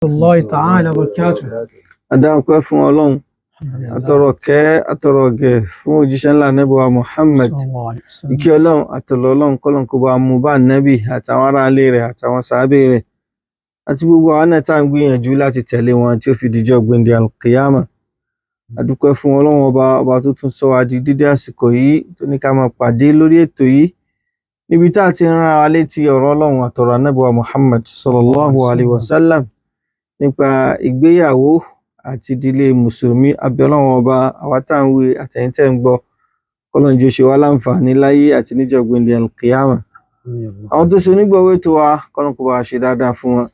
rahmatulahi ta'ala wa barakatuh. Adáńpẹ́ fún Ọlọ́run, àtọrọ kẹ́ àtọrọ gẹ̀ fún òjíṣẹ́ ńlá Ànábì wa Muhammad. Sallallahu alayhi wa sallam. Ìkẹ́ Ọlọ́run àtọlọ Ọlọ́run kọ́lọ́n kó bá mú bá Nábì àtàwọn aráalé rẹ̀ àtàwọn sàábé rẹ̀ àti gbogbo àwọn náà tá à ń gbìyànjú láti tẹ̀lé wọn tí ó fi dijọ́ gbẹ̀ndẹ̀ alkiyama. Adúpẹ́ fún Ọlọ́run ọba, ọba tó tún sọ wá di dídé àsìkò yìí tó ní ká máa pàdé lórí ètò yìí níbi tá a ti ń rán wa létí ọ̀rọ̀ Ọlọ́run àtọ̀rọ̀ Ànábì wa Muhammad sallallahu alayhi wa sallam nípa ìgbéyàwó àti ìdílé mùsùlùmí. Abẹ́ Ọlọ́run ọba, àwa tá à ń wí àtẹ̀yin tẹ́ ń gbọ́, kọ́lọ́n jẹ́ ó ṣe wá láǹfààní láyé àti níjọ́ gbẹ̀ndẹ̀ alkiyama. Àwọn tó ṣe onígbọ̀wọ́ ètò wa, kọ́lọ́n kó bá wa ṣe dáadáa fún wọn,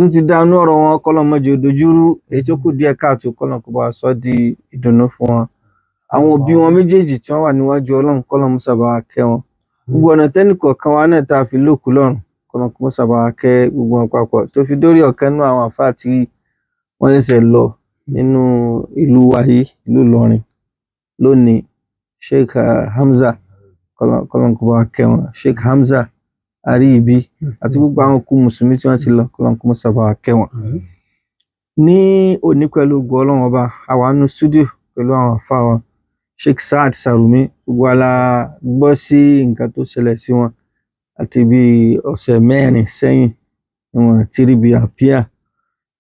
tó ti dánú ọ̀rọ̀ wọn, kọ́lọ́n má jẹ́ ó dojúrú, èyí tó kù díẹ̀ káàtó, kọ́lọ́n kó bá wa sọ di ìdùnnú fún wọn. Àwọn òbí wọn méjèèjì tí wọ́n wà níwájú Ọlọ́run, kọ́lọ́n mú sábà wa kẹ́ wọn. Gbogbo ọ̀nà tẹ́nìkọ̀ọ̀kan wa náà tá a fi lókùú lọ́run, kọ́lọ́n kó mú sábà wa kẹ́ gbogbo wọn papọ̀, tó fi dórí ọ̀kan nínú àwọn àfáà tí wọ́n ṣẹ̀ṣẹ̀ lọ nínú ìlú wa yìí, ìlú Ìlọrin lónìí, Sheikh Hamza, kọ́lọ́n kó bá wa kẹ́ wọn, Sheikh Hamza Ariibi, àti gbogbo àwọn òkú mùsùlùmí tí wọ́n ti lọ, kọ́lọ́n kó mú sábà wa kẹ́ wọn. Ní òní pẹ̀lú ògo Ọlọ́run ọba, àwa nínú stúdíò pẹ̀lú àwọn àfáà wa Sheikh Saad Sarumi. Gbogbo wa la gbọ́ sí nǹkan tó ṣẹlẹ̀ sí wọn àti bí ọ̀sẹ̀ 4 sẹ́yìn ni wọ́n ti rí bí àpíà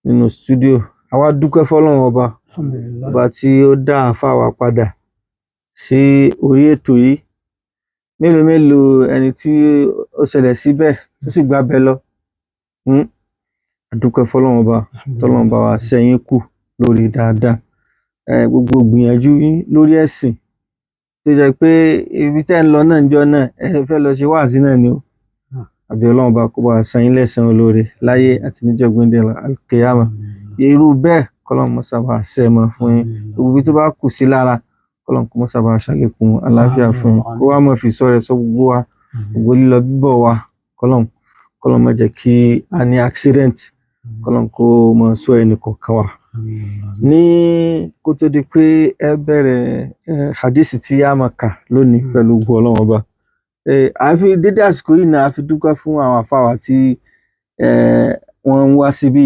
nínú stúdíò. Àwa dúpẹ́ fọ́lọ́run ọba, Alhamdulillah. ọba tí ó dá àfáà wa padà sí orí ètò yìí. Mélòó mélòó ẹni tí ó ṣẹlẹ̀ síbẹ̀ tó sì gbábẹ́ lọ. A dúpẹ́ fọ́lọ́run ọba tọ́lọ́run bá wa sẹ́yìn kù lórí dáadáa. Gbogbo gbìyànjú yín lórí ẹ̀sìn tó jẹ́ pé ibi tẹ́ ń lọ náà níjọ́ náà, ẹ fẹ́ lọ ṣe wáàsí náà ni o. Àbí Ọlọ́run bá kó bá wa san yín lẹ́san olóore láyé àti níjọ́ gbẹ̀ndẹ̀ alkiyama. Irú bẹ́ẹ̀ kọ́lọ́run mọ́ sábà ṣẹ́ mọ́ fún yín. Gbogbo ibi tó bá kù sí lára, kọ́lọ́run kó mọ́ sábà ṣàlékún àlàáfíà fún yín, kó wá mọ́ fi sọ rẹ̀ sọ gbogbo wa, gbogbo lílọ bíbọ̀ wa, kọ́lọ́run má jẹ́ kí a ní accident, kọ́lọ́run kó mọ́ sọ ẹnì kọ̀ọ̀kan wa. Ní kó tó di pé ẹ bẹ̀rẹ̀ hadith tí a máa kà lónìí pẹ̀lú ògo Ọlọ́run ọba, àfi dédé àsìkò yìí náà, a fi dúpẹ́ fún àwọn àfáwà tí wọ́n ń wá síbí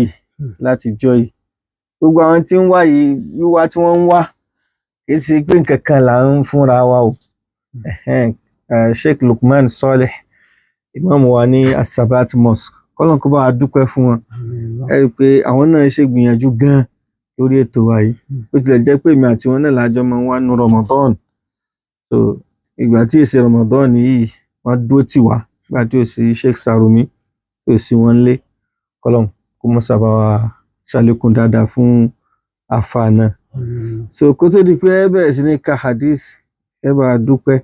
láti jọ yìí. Gbogbo àwọn tí ń wá yìí, wíwá tí wọ́n ń wá kì í ṣe pé nǹkan kan là ń fúnra wa o. Sheikh Lukman Saleh, ìmáàmù wa ní Asabat Mosque, kọ́lọ́n kó bá wa dúpẹ́ fún wọn. Ẹ rí i pé àwọn náà ṣe gbìyànjú gan-an lórí ètò wa yìí, bó tilẹ̀ jẹ́ pé èmi àti wọn náà lájọ máa ń wá nu Ramadan. So ìgbà tí èsì Ramadan yìí, wọ́n dúró tì wá nígbà tí ò sí Sheikh Sarumi, tí ò sí wọn lé. Kọ́lọ́n kó mọ́ sábà wa ṣàlékún dáadáa fún àfa náà. So kó tó di pé ẹ bẹ̀rẹ̀ sí ní ka hadith, ẹ bá a dúpẹ́,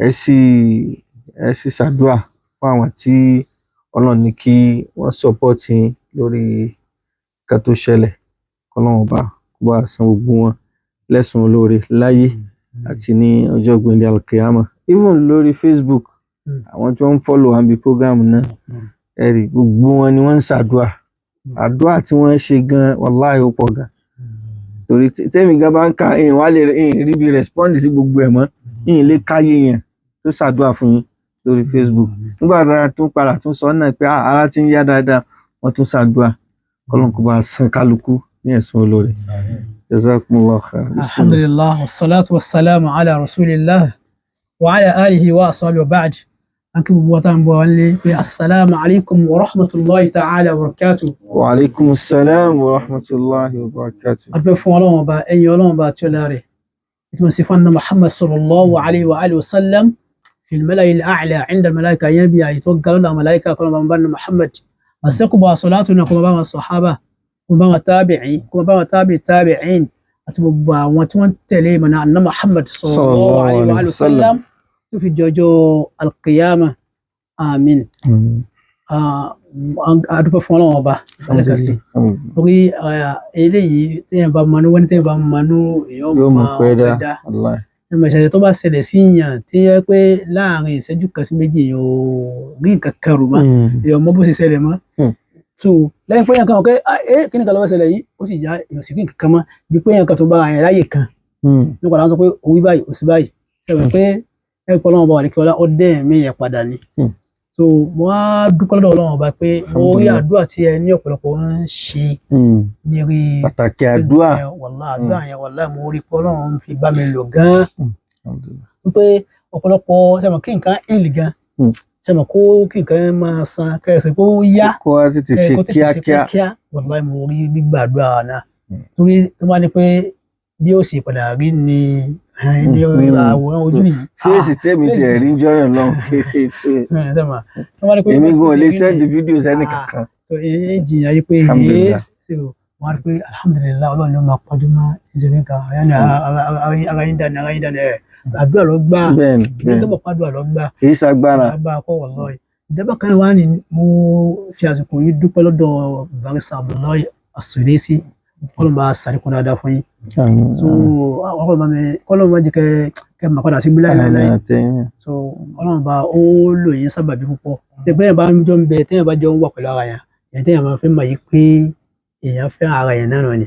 ẹ sì ṣàdúrà fún àwọn tí Ọlọ́run ní kí wọ́n support yín lórí nǹkan tó ṣẹlẹ̀. Kọ́lọ́run ọba kó bá san gbogbo wọn lẹ́san olóore láyé àti ní ọjọ́ gbẹ̀ndẹ̀ alkiyama. Even lórí Facebook, àwọn tí wọ́n ń follow àbí program náà, ẹ rí gbogbo wọn ni wọ́n ń ṣàdúrà. Àdúrà tí wọ́n ń ṣe gan, wàláhì, ó pọ̀ gan, torí tẹ́mi gan bá ń ka ìyẹn wá lè rí bí respond sí gbogbo ẹ̀ mọ́, ìyẹn lè káyé yẹn tó ṣàdúrà fún yín lórí Facebook. Nígbà tá a tún padà tún sọ náà pé ara ti ń yá dáadáa, wọ́n tún ṣàdúrà. Kọ́lọ́n kó bá san kálukú ní ẹ̀san olóore. Jazakumullahu khair. Alhamdulillah, wassalatu wassalamu ala rasulillah wa ala alihi wa ashabihi wa ba'd. An kí gbogbo wa tá ń bọ̀ wá nílé pé assalamu alaikum wa rahmatulahi ta'ala wa barakatuh. Wa alaikum salam wa rahmatulahi wa barakatuh. Adúpẹ́ fún Ọlọ́run ọba, ẹ̀yin Ọlọ́run ọba tí ó láre ìtumọ̀ sí fún Muhammad sallallahu alayhi wa alihi wa sallam fi al-mala'i al-a'la 'inda al-malaika, yẹn bí àyè tó ga lọ́dọ̀ àwọn malaika, kọ́nà bá ń bá ní Muhammad àṣẹ́kù bá salatu náà, kó bá wọn sahaba, kó bá wọn tabi'in, kó bá wọn tabi tabi'in, àti gbogbo àwọn tí wọ́n tẹ̀lé ìmọ̀nà anna Muhammad sallallahu alayhi wa alihi wa sallam tó fi jọjọ́ al-qiyama, amin. A dúpẹ́ fún Ọlọ́run ọba lẹ́ẹ̀kan sí, torí eléyìí téèyàn bá mọnú, wọ́n ní téèyàn bá mọnú, èèyàn yóò mọ̀ mọ pé dá ọpẹ́ dá. Wallahi. Ẹmọ ìṣẹ̀lẹ̀ tó bá ṣẹlẹ̀ sí yàn tí yẹ pé láàrin ìṣẹ́jú kan sí méjì, èèyàn ò rí nǹkan kan rò mọ́, èèyàn mọ bó ṣe ṣẹlẹ̀ mọ́. So lẹ́yìn pé èèyàn kan wọ̀ pé, "Ah, kí ni kan lọ́wọ́ ṣẹlẹ̀ yìí?" ó sì já, èèyàn sì rí nǹkan kan mọ́, bí pé èèyàn kan tó bá àyàn láyè kan nípa làwọn sọ pé òwí báyìí, òsì báyìí, ṣẹlẹ̀ pé ẹ pọ́ lọ́wọ́ bá wà ní kí ọlá ó dẹ́ ẹ̀mí yẹn padà ni. So mo wá dúpẹ́ lọ́dọ̀ Ọlọ́run ọba pé mo rí Alhamdulillah. àdúrà tí ẹ ní ọ̀pọ̀lọpọ̀ ń ṣe ní rí Pàtàkì Facebook àdúrà. yẹn, wàláhì àdúrà yẹn, wàláhì mo rí pé Ọlọ́run fi bá mi lò gan-an, Alhamdulillah. wípé ọ̀pọ̀lọpọ̀ sẹ́mọ̀ kí nǹkan ìlì gan, sẹ́mọ̀ kó kí nǹkan máa san kẹsì kó yá, Kó wá tètè ṣe kó tètè ṣe kíákíá. Kíákíá, wàláhì mo rí gbígbàdúrà náà, torí tó bá ní pé bí ó ṣe padà rí ni ní àwòrán ojú yìí. Fèsì tèmi fèsì. tiẹ̀ rí jọ́rọ̀ lọ́hùn kéṣe tó yẹ. Sẹ́mọ̀ tó bá ní pé Èmi bí ó gan ò ṣe lè rí send ni, fídíò sẹ́ni Ah. kankan. So èyí jìyàn yìí pé èé Alhamdulillah. ṣe o, wọn á rí pé alhamdulilayi, Ọlọ́run ló máa pọ́njú mọ́ ìṣèlú kan àyà ni ara yín dání, ara yín dání ẹ̀ àdúrà ló gbà, Bẹ́ẹ̀ni, ní tó bẹ́ẹ̀ni. mọ̀ pàdúrà ló gbà. Kì í ṣagbára. Àgbà kọ́ wallahi. Ìjọba kan wà ní mo fi àsìkò yìí dúpẹ́ lọ́dọ̀ Barrister Abdullahi As-Sudaisi, kọ́lọ́n bá sàlékún dáadáa fún yín. So kọ́lọ́n bá jẹ́ kẹ́ máa padà sí bí láìláì. So Ọlọ́run bá ó lò yín sábàbí púpọ̀. Tẹ́gbẹ́ yẹn bá ń jọ ń bẹ, tẹ́yìn bá jọ ń wà pẹ̀lú ara yẹn, èyàn tẹ́yìn máa fẹ́ mọ̀ yìí pé èèyàn fẹ́ ara yẹn náà ni.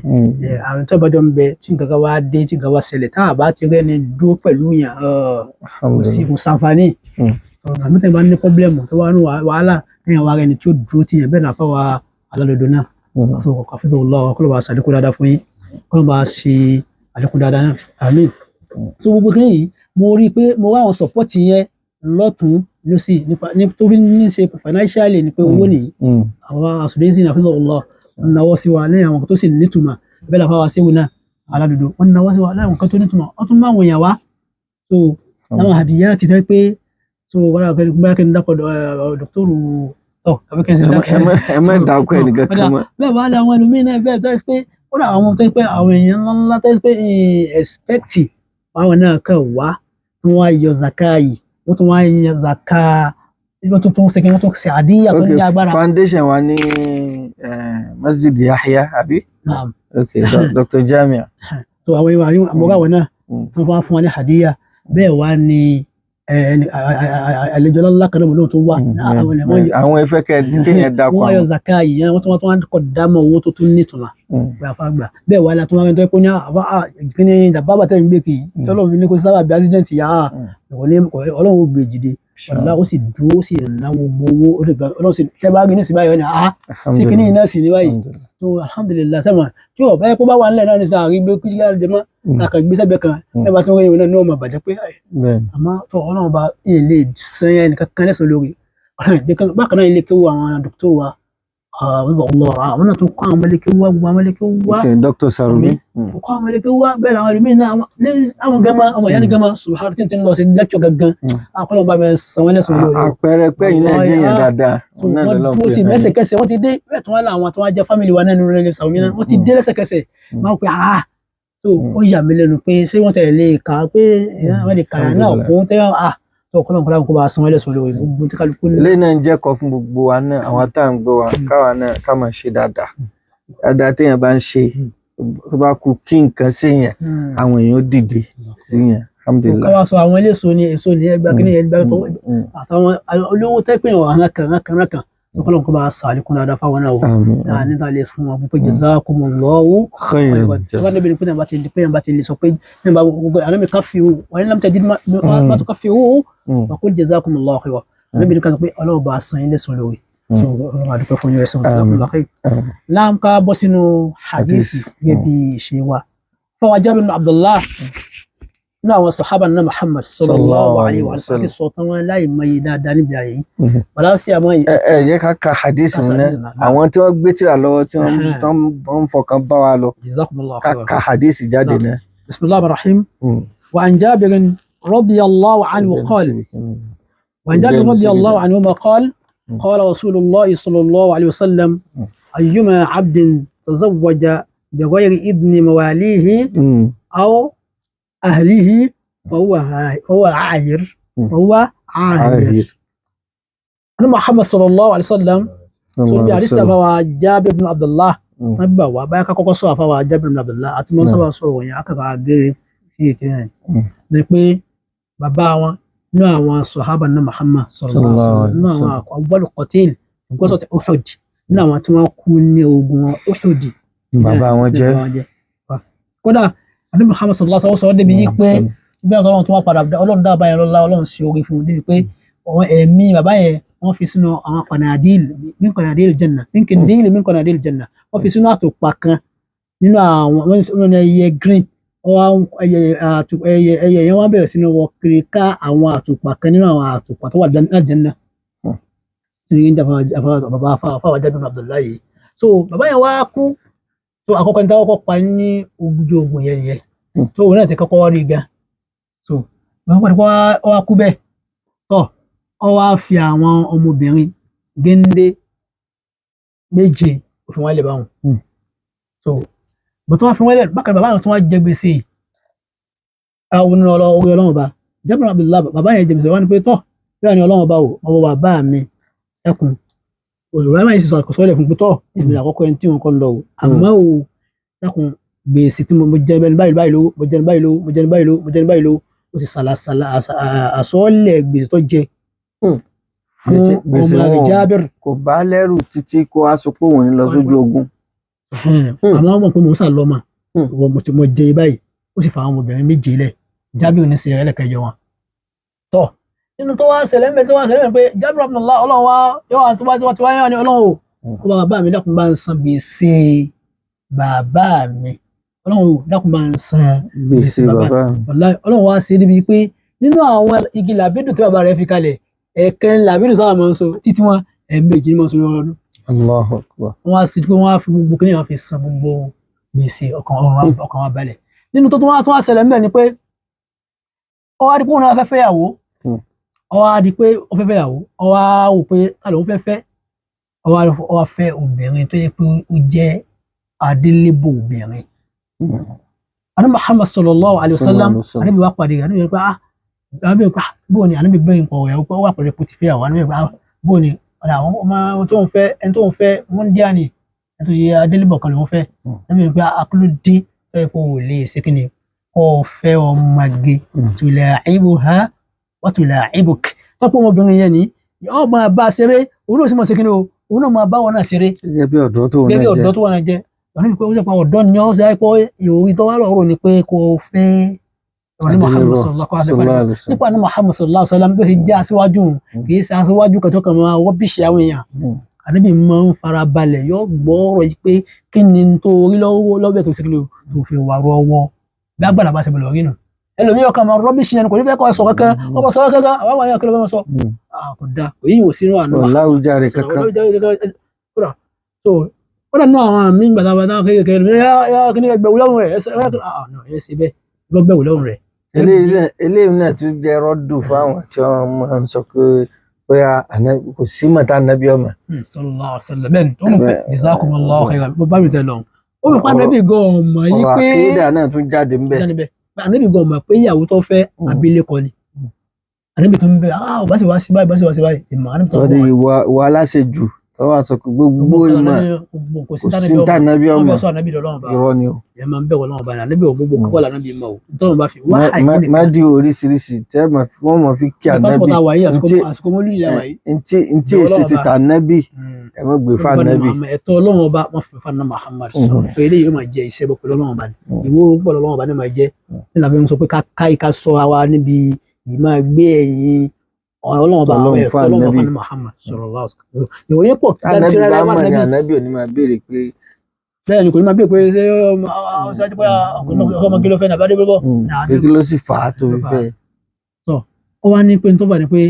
Àwọn tó bá jọ ń bẹ, tí nǹkan kan wá dé, tí nǹkan wá ṣẹlẹ̀, tá a bá ti rẹ́ni dúró pẹ̀lú yẹn, kò sí kò sànfàní. Àmì tẹ́yìn bá ní pọ́blẹ́mù tó wà ní wàhálà, tẹ́yìn wá rẹ́ni tí ó dúró tì yẹn, bẹ́ẹ̀ náà fáwa alálòdò náà. So kàfíńtò lọ, kọ́lọ́ bá ṣàlékún dáadáa fún yín, kọ́lọ́ bá ṣe àlékún dáadáa náà, àmín. So gbogbo kí nìyí mo rí i pé mo wá àwọn support yẹn lọ́tún lọ́sì nípa nítorí ní ṣe financially ni pé owó nìyí, àwọn àsùnwẹ̀sì náà fífọ̀ lọ wọn náwó sí wa lẹ́yìn àwọn kan tó sì nítumọ̀, bẹ́ẹ̀ làwọn wá séwu náà aládùúgbò wọn náwó sí wa lẹ́yìn àwọn kan tó nítumọ̀, wọ́n tún máa wọ̀nyàn wá. So láwọn àdìyá ti tẹ́ pé so wọ́n rà bóyá kí n dákọ̀ dọ́kítọ́rù tọ́ àbí kí n sì dákẹ́. Ẹ má dákọ̀ ẹnìkan kan mọ́. Bẹ́ẹ̀ wá lé àwọn ẹlòmíín náà bẹ́ẹ̀ tó ẹ́ pé ó dà àwọn tó ẹ́ pé àwọn èèyàn ńláńlá tó ẹ́ pé expect àwọn náà kàn wá, tí wọ́n á yọ zaka yìí, wọ́n tún wá yọ zaka, wọ́n tún tún ṣe kí wọ́n tún ṣe àdíyà tó ní agbára. Foundation wa ní Masjid Yahya àbí? Naam. Ok, Dr. Jamia. So àwọn ìwà àríwá àmọ́ra àwọn náà tí wọ́n fún wa ní àdíyà, bẹ́ẹ̀ wá ní àlejò ńlá kan náà lóun tó wà. Àwọn ẹfẹ kéèyàn dákọ wọ́n yọ zaka yìí, wọ́n tún wọ́n tún wá kọ́ dámọ̀ owó tó tún nítumọ̀ pé àfa gbà, bẹ́ẹ̀ wá la tún wá rẹ̀ tó yẹ kó ní àbá kíní bàbá tẹ̀ ń gbé kì í tí Ọlọ́run fi ní kó sábà bí accident yà á, Ọlọ́run ó gbé jìde, ọ̀la ó sì dúró, ó sì náwó gbowó, Ọlọ́run sì tẹ́ bá rí ní ìsìn báyìí wọ́n ní àá sí kíní iná sì ní báyìí. Tó alhamdulilayi sẹ́wọ̀n tí ò báyìí kó bá wà nílẹ̀ náà ní sáà rí gbé kí á jẹ mọ́ kàkà gbé sẹ́gbẹ̀ẹ́ kan ẹ bá tún rí ìwé náà ní ọmọ bàjẹ́ pé àmọ́ tó Ọlọ́run bá ilé sẹ́yìn ẹnìkan kan lẹ́sàn lórí. Bákan náà ilé kéwú àwọn dókítà wa àwọn náà tún kọ́ àwọn ọmọlékéwú wá, gbogbo àwọn ọmọlékéwú wá. Dr. Sarumi kọ́ àwọn ọmọlékéwú wá, bẹ́ẹ̀ làwọn ẹlòmíín náà àwọn gẹ́mà ọmọ ìyá ni gẹ́mà subhanahu tí ń lọ sí lẹ́kṣọ̀ gangan akọ́lọ́ bá mi san wọ́n lẹ́sùn lórí. Àpẹẹrẹ pé iná jẹ́ yẹn dáadáa. Wọ́n dúró tì lẹ́sẹ̀kẹsẹ̀, wọ́n ti dé, bẹ́ẹ̀ tún wá láwọn tó wá jẹ́ fámìlì wa náà nínú ilé Sarumi náà, wọ́n ti dé lẹ́sẹ̀kẹsẹ̀, máa ń pè ah. So ó yà mí lẹ́nu pé ṣé wọ́n tẹ̀lé lè kà á pé wọ́n lè kà á náà kún tẹ́ ah tó kọ́lọ́ kọ́lá kó bá san wọ́n lẹ́sùn lórí gbogbo tí kálukú ní. Eléyìí náà ń jẹ́kọ̀ọ́ fún gbogbo wa náà, àwọn tá à ń gbọ́ wa, káwa náà ká máa ṣe dáadáa dáadáa. Téèyàn bá ń ṣe, tó bá kú kí nǹkan séèyàn, àwọn èèyàn ó dìde síyàn, alhamdulilayi. Káwa sọ àwọn eléso ni èso ni ẹgbẹ́ kí ni ẹgbẹ́ tó àtàwọn olówó tẹ́pẹ́ ọ̀hán kan kan kan kọ́lọ́ kó bá sàlékún dáadáa fáwọn náà o níta lè fún wọn pé jazakumullahu khairan. Wọ́n níbi ní pé nàbà ti di pé nàbà ti lè sọ pé nàbà gbogbo àná mi ká fi wò wọ́n ní lámtẹ̀ dídí má tó ká fi wò ó wà kó jazakumullahu khairan, àná mi ní ká sọ pé Ọlọ́run bá san ilé sọ lórí. So Ọlọ́run àdúpẹ́ fún yín, ẹ̀sán jazakumullahu khairan. Náà ká bọ́ sínú hadithi gẹ́gẹ́ bí ìṣe wa fọwọ́ Jabir bin Abdullah ní àwọn sọ̀hábà náà Muhammad sallallahu alaihi wa sallam àti sọ̀tàn wọn láì mọye dáadáa níbi ààyè yìí. Bàlá sí àmọ́ yìí. Ẹ jẹ́ ká ka hadith náà, àwọn tí wọ́n gbé tírà lọ́wọ́ tí wọ́n ń fọkàn bá wa lọ, Jazakumullahu ká khairan. ka hadith jáde náà. Bismillahir rahim. Wa an Jabir radiyallahu anhu qala wa an Jabir radiyallahu anhu qala qala Rasulullah sallallahu alaihi wa sallam ayyuma abdin tazawwaja bighayri idni mawalihi aw أهله فهو عاهر، فهو عاهر. أنا محمد صلى الله عليه وسلم sọ bí àdìsí àfàwà Jabir bin Abdullah wọ́n gbà wá báyà ká kọ́kọ́ sọ àfàwà Jabir bin Abdullah àti mọ́ sábà sọ̀rọ̀ yẹn akàkà agéré kéèké náà ni pé bàbá wọn nínú àwọn sọ̀hábà náà Muhammad sallallahu alaihi wasallam, nínú àwọn awwal qatil gbọ́sọ̀ ti Uhud, nínú àwọn tí wọ́n kú ní ogun Uhud bàbá wọn jẹ́. Kódà àbí Muhammad sallallahu alaihi wasallam débi yí pé bí Ọlọ́run tó wá padà Ọlọ́run dá bàbá yẹn lọ́lá, Ọlọ́run sí orí fún un débi pé àwọn ẹ̀mí bàbá yẹn Wọ́n fi sínú àwọn qanadil min qanadil janna, min kindil min qanadil janna. Wọ́n fi sínú àtùpà kan nínú àwọn, wọ́n ní ẹyẹ green. Wọ́n wá ẹyẹ yẹn wọ́n bẹ̀rẹ̀ sínú wọ kiri ká àwọn àtùpà kan nínú àwọn àtùpà tó wà lájẹ́nà. Ní bàbá afáwà Jabir bin Abdullahi yìí. So bàbá yẹn wá kú. So àkọ́kọ́ ní táwọn kọ́ pa ní ojú ogun yẹn nìyẹn. So òun náà ti kọ́kọ́ rí gan. So bàbá pàdé wá kú bẹ́ẹ̀. Tọ́ ọ wá fi àwọn ọmọbìnrin géńdé méje òfin wọn lè bá wọn. So bàtọ́ wá fi wọn lẹ̀ bákan, bàbá yẹn tún wá jẹ gbèsè. Àwọn orí Ọlọ́run ọba Jabir Abdullahi, bàbá yẹn jẹ gbèsè, wọn ni pé tọ́ bí wọn ni Ọlọ́run ọba o, ọwọ́ bàbá mi ẹkùn olùwà máa ń sọ àkọsílẹ̀ fún pé tọ́ èmi làkọ́kọ́ ẹni tí wọn kọ́ ń lọ o, àmọ́ o dákun, gbèsè tí mo jẹ bẹ́ẹ̀ báyìí báyìí lówó, mo jẹ báyìí lówó, mo jẹ báyìí lówó, mo jẹ báyìí lówó. Ó ti sàlàsàlà àsọlẹ̀ gbèsè tó jẹ fún Gbèsè ọmọ rẹ̀ wọn Jabir. Kò bá lẹ́rù títí kó a sọ pé òun ní lọ sójú ogun. Àmọ́ wọn mọ̀ pé mò ń sà lọ́mọ wọ́n mo ti mo jẹ báyìí. Ó sì fa àwọn obìnrin méje lẹ̀. Jabir ní sèrè ẹlẹ́kẹjọ wọn. Tọ́ nínú tó wá ṣẹlẹ̀ ńbẹ, tó wá ṣẹlẹ̀ ńbẹ pé Jabir Abdullah, Ọlọ́run wá yọ wá tó bá tí wá yọ ni Ọlọ́run o, kó bá bàbá mi dákun bá ń san gbèsè bàbá mi, Ọlọ́run o dákun bá ń san gbèsè bàbá mi. Wallahi, Ọlọ́run wá ṣe níbi pé nínú àwọn igi làbídùn tí bàbá rẹ̀ fi kalẹ̀, ẹ̀ẹ̀kan làbídùn sábà máa ń so títí wọn, ẹ̀ẹ̀mejì ni máa ń so lọ́dọọdún. Allahu Akbar. Wọ́n á sì pé wọ́n á fi gbogbo kíní wọn fi san gbogbo gbèsè, ọkàn wa balẹ̀. Nínú tó tún wá ṣẹlẹ̀ ńbẹ̀ ni pé ó wá di pé òun náà fẹ́ fẹ́yàwó. Ó wá di pé ó fẹ́ fẹ́yàwó, ó wá wò pé ta lòun fẹ́ fẹ́. Ó wá fẹ́ obìnrin tó yẹ pé ó jẹ́ adélébọ̀ obìnrin. Ànábì Muhammad sallallahu alayhi wa sallam, Ànábì wá pàdé rẹ̀, Ànábì wá pé ah, Ànábì wá pé ah, bóò ni Ànábì gbẹ̀yìn pọ̀ ìyàwó pé ó wà pẹ̀lú epo ti fẹ́yàwó. Ànábì wá pé ah, bóò ni ọ̀nà àwọn ọmọ tó ń fẹ́, ẹni tó ń fẹ́ wúndíá ni, ẹni tó yẹ adélébọ̀ kan lòún fẹ́. Ànábì wá pé ah, akúlódé tó yẹ kó o lè ṣe kí ni kó o fẹ́ ọmọge tula'ibuha wa tula'ibuk, tọ́pọ̀ ọmọbìnrin yẹn ni yóò máa bá a ṣeré, òun náà sì máa ṣe kí ni o, òun náà máa bá wọn náà ṣeré Gẹ́gẹ́ bí ọ̀dọ́ tó gẹ́gẹ́ náà bí jẹ́. ọ̀dọ́ tó wà náà jẹ́. Ọ̀nà ìpè ó jẹ́ pé ọ̀dọ́ ni ọ́ ṣe pé ìròyìn tó wà lọ́rọ̀ ni pé kò fẹ́ ọ̀nà Muhammad sallallahu alaihi wasallam. Nípa ní Muhammad sallallahu alaihi wasallam, bí ó ṣe jẹ́ aṣíwájú òun, kì í ṣe aṣíwájú kan tó kàn máa rọ́bìṣì àwọn èèyàn. Ànábì máa ń farabalẹ̀, yóò gbọ́ ọ̀rọ̀ yìí pé kí ni n tó rí lọ́wọ́ lọ́bẹ̀ tó ṣe kí ni o tó fi wà rọ́wọ́ bí agbára bá ṣe bọ̀lọ̀ rí nù. Ẹlòmíràn kan máa rọ́bìṣì yẹn, kò ní fẹ́ kọ́ sọ kankan, ọmọ sọ kankan, àwọn àwọn èèyàn kí ló fẹ́ máa sọ. Kò dáa, kò yíyìn ò sínú àná Ọ̀làwùjáre kankan. Kódà so kódà nínú àwọn àmì gbàdàgbàdà kékeré ní yá kí ni ẹgbẹ̀wò lọ́rùn rẹ̀ ẹsẹ̀ ẹ ṣe bẹ́ẹ̀ lọ́gbẹ̀wò lọ́rùn rẹ̀. Eléyìí náà tún jẹ́ rọ́dù fáwọn tí wọ́n máa ń sọ pé bóyá kò sí mọ̀tá ànábì ọmọ. Sallallahu alaihi wasallam, bẹ́ẹ̀ ni ó mọ̀ pé jazakumullahu khairan bó bá mi tẹ̀ lọ́hùn. Ó mọ̀ pé ànábì gan ọmọ yìí Ọ̀rọ̀ pé àkídà náà tún jáde ńbẹ̀. jáde bẹ́ẹ̀ ànábì gan ọmọ pé ìyàwó tó fẹ́ abilékọ ni. Ànábì tó ń bẹ ah bá sì wá sí báyìí, bá sì wá sí báyìí ìmọ̀ ànábì tó ń Torí bọ̀ ìwà aláṣejù tó wà sọ pé gbogbo ìmọ̀ kò sí kò sí tànábì ọmọ ọmọ, sọ ànábì lọ́wọ́ bá irọ́ ni o. ẹ máa ń bẹ̀rù Ọlọ́run bá ní ànábì ò gbogbo kọ́kọ́ lànábì mọ̀ o tọ́wọ́n bá fi wá àìkú Má di oríṣiríṣi tẹ́ wọ́n mọ̀ fi kí ànábì. pásítọ̀ wà yìí, àsìkò mọ́lú ìyá wà yìí. Ntí èsì ti tànábì ẹ má gbé fànábì. Ẹ̀tọ́ Ọlọ́run ọba wọn fi fànà Muhammad sọ eléyìí yóò máa jẹ iṣẹ́ bọ́ pẹ̀lú Ọlọ́run ọba ni ìwó pẹ̀lú Ọlọ́run ọba ni máa jẹ nílànà fi ń sọ pé ká ìka sọ wa níbi ìmáa gbé ẹ̀yìn Ọlọ́run ọba àwọn ẹ̀tọ́ Ọlọ́run ọba fànà Muhammad sallallahu alaihi wasallam. Ìròyìn pọ̀ Ànábì bá mọ̀ ní ànábì ò ní máa béèrè pé. Bẹ́ẹ̀ ni kò ní máa béèrè pé ṣé ṣé pé ọmọ kí ló fẹ́ nàbàdé bọ́. Kí ló sì fà á tó fi fẹ́. Sọ ọ wá ní pé tó bá ní pé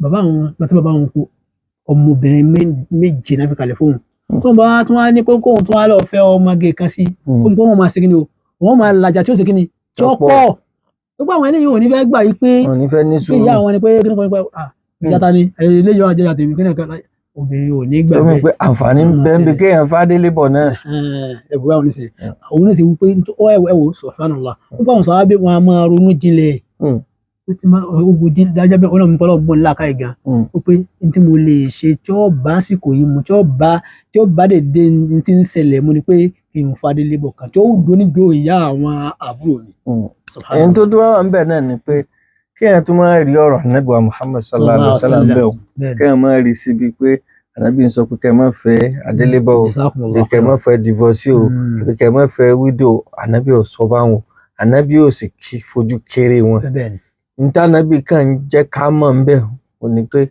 bàbá àwọn bàtí bàbá àwọn kú, ọmọbìnrin méje náà fi kalẹ̀ fóun tó ń bá tún wá ní pé kóun tún wá lọ fẹ́ ọmọge kan sí kóun kó wọn máa ṣe kí ni o, wọn máa làjà tí ó ṣe kí ni tí ó pọ̀ gbogbo àwọn eléyìí ò ní fẹ́ gbà yí pé pé ìyá àwọn ni pé kí ni kan ní pé ìyá ta ni eléyìí wà jẹ́ ìyá tèmi kí ni kan obìnrin ò ní gbà bẹ́ẹ̀. Pé àǹfààní ń bẹ ń bi kéèyàn fádélé bọ̀ náà. Ẹ̀bùn báwọn ní sè òun ní sè wípé ẹ wò subhanallah wọ́n bá wọn sọ wábẹ́ wọn a máa ronú jinlẹ̀ ogun dájọ́ bẹ́ẹ̀ ọlọ́run pọ́lọ́ gbọ́n láàká ìgàn ó pé n tí mo lè ṣe tí ó bá àsìkò yìí mu tí ó bá dèdè n tí ń ṣẹlẹ̀ mu ni pé kí n fadélé bọ̀ kan tí ó dún ní do ìyá àwọn àbúrò mi. Ẹni tó dúró wà ń bẹ̀ náà ni pé kéèyàn tó máa rí ọ̀rọ̀ Ànábì wa Muhammad sallallahu alaihi wasallam bẹ́ẹ̀ o, kéèyàn máa rí síbi pé Ànábì ń sọ pé kẹ́ ẹ má fẹ́ adélébọ̀ o, kẹ́ ẹ má fẹ́ divorce o, kẹ́ ẹ má fẹ́ widow. Ànábì ò sọ báwọn, Ànábì ò sì fojú kéré wọn. Ntànàbì kàn ń jẹ́ ká mọ̀ ń bẹ̀ ò ní pé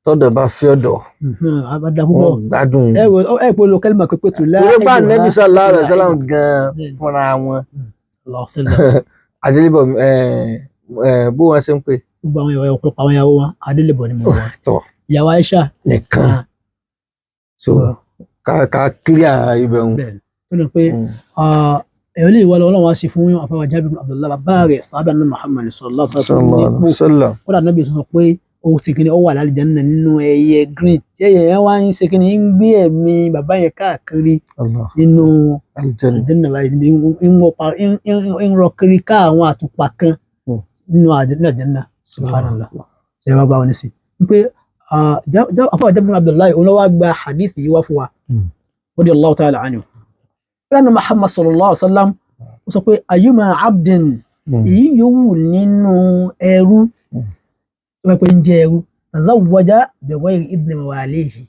Tọ́dọ̀ bá fi ọ̀dọ̀ Abada púpọ̀. wọ́n gbádùn. Ẹ wo ẹ pé lo kẹ́lìmà pé tó láàyè. Torí bá Nẹ́bí sallallahu alaihi wasallam gan fúnra wọn. Adélébọ̀ bó wọn ṣe ń pè. Gbogbo àwọn ìyàwó ọ̀pọ̀lọpọ̀ àwọn ìyàwó wọn adélébọ̀ ni mo wà. Tọ̀. Ìyàwó Aisha. Nìkan. So ká clear ibẹ̀ ń. Bẹ́ẹ̀ni. Tó ní pé ẹ̀rọ lè wọlé Ọlọ́run wá sí fún àfọwọ́ Jabir bin Abdullah bàbá rẹ̀ sábà ní Muhammad sallallahu alaihi wasallam. Kódà Nábì sọ pé ó ti kí ni ó wà lálìjánnà nínú ẹyẹ green tí ẹyẹ yẹn wá ń ṣe kí ni ń gbé ẹ̀mí bàbá yẹn káàkiri nínú àlìjánnà báyìí ń rọ kiri ká àwọn àtùpà kan nínú àlìjánnà subhanallah ṣe wá bá wọn ní sí pé àfọwọ́ Jabir bin Abdullah òun ló wá gba hadith yìí wá fún wa radiyallahu ta'ala anhu. Ìlànà Muhammad sallallahu alaihi wasallam ó sọ pé ayyuma abdin èyí yòówù nínú ẹrú tó bá pẹ́ ń jẹ́ ẹrú tazawwaja bi ghayri idni mawalihi.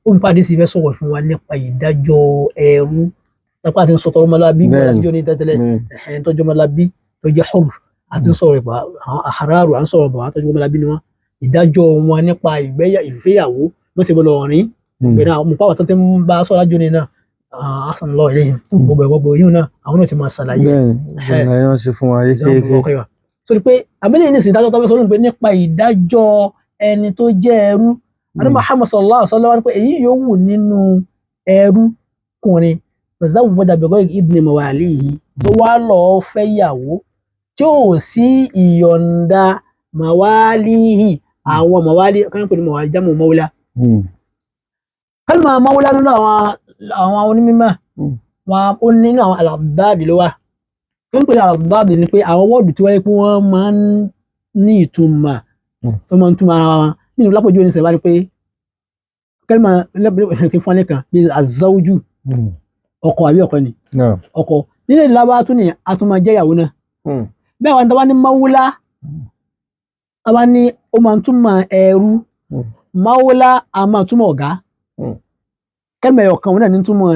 Ó ń pàdé sí ìfẹ́ sọ̀rọ̀ fún wa nípa ìdájọ́ ẹrú tápá àti sọ̀tọ̀ ọmọlábí bí wọ́n ti jọ ní tẹ́tẹ́lẹ̀ ẹ̀hẹ́n tọ́jú ọmọlábí tó jẹ́ hurr àti sọ̀rọ̀ ìpa àwọn ahraru à ń sọ̀rọ̀ bọ̀ àtọ́jú ọmọlábí ni wọ́n ìdájọ́ wọn nípa ìfẹ́yàwó wọ́n ti bọ́lọ̀ rìn gbẹ̀dẹ̀ àwọn mọ̀pá tó ti ń bá sọ̀rọ̀ lájọ́ ni náà asan lọ ilé gbogbo gbogbo yìí náà àwọn náà ti máa ṣàlàyé. Bẹ́ẹ̀ni ìlànà yẹn ṣe fún wa yékéyéké. So pé àmìlẹ̀ ní ìsìn ìdájọ́ tó fẹ́ sọ lónìí pé nípa ìdájọ́ ẹni tó jẹ́ ẹrú adé Muhammad sallallahu alaihi wasallam pé èyí yóò wù nínú ẹrú kùnrin tazawwaja bi ghayri idni mawalihi tó wá lọ́ọ́ fẹ́ yàwó tí ò sí ìyọ̀ǹda mawalihi àwọn mawali kan pè ní mawali jámù mawla. Kálmà mawla nínú àwọn onímọ̀ wọn ó nínú àwọn alábáàdì ló wà tó ń pè ní alábáàdì ni pé àwọn wọ́ọ̀dù tí wáyé pé wọ́n máa ń ní ìtumọ̀ tó máa ń túmọ̀ ara wọn nínú lápòjú oníṣẹ́ bá ní pé kẹ́lìmọ̀ lẹ́bùrẹ́ fún alẹ́ kan bí azawju ọkọ àbí ọkọ ni ọkọ nílẹ̀ ìlàbá tún ní a tún máa jẹ́ ìyàwó náà bẹ́ẹ̀ wá ní tàbá ní mawula tàbá ní ó máa ń túmọ̀ ẹrú mawula a máa túmọ̀ ọ̀gá kẹ́lìmọ̀ ẹ̀yọ̀ kan náà ní túmọ̀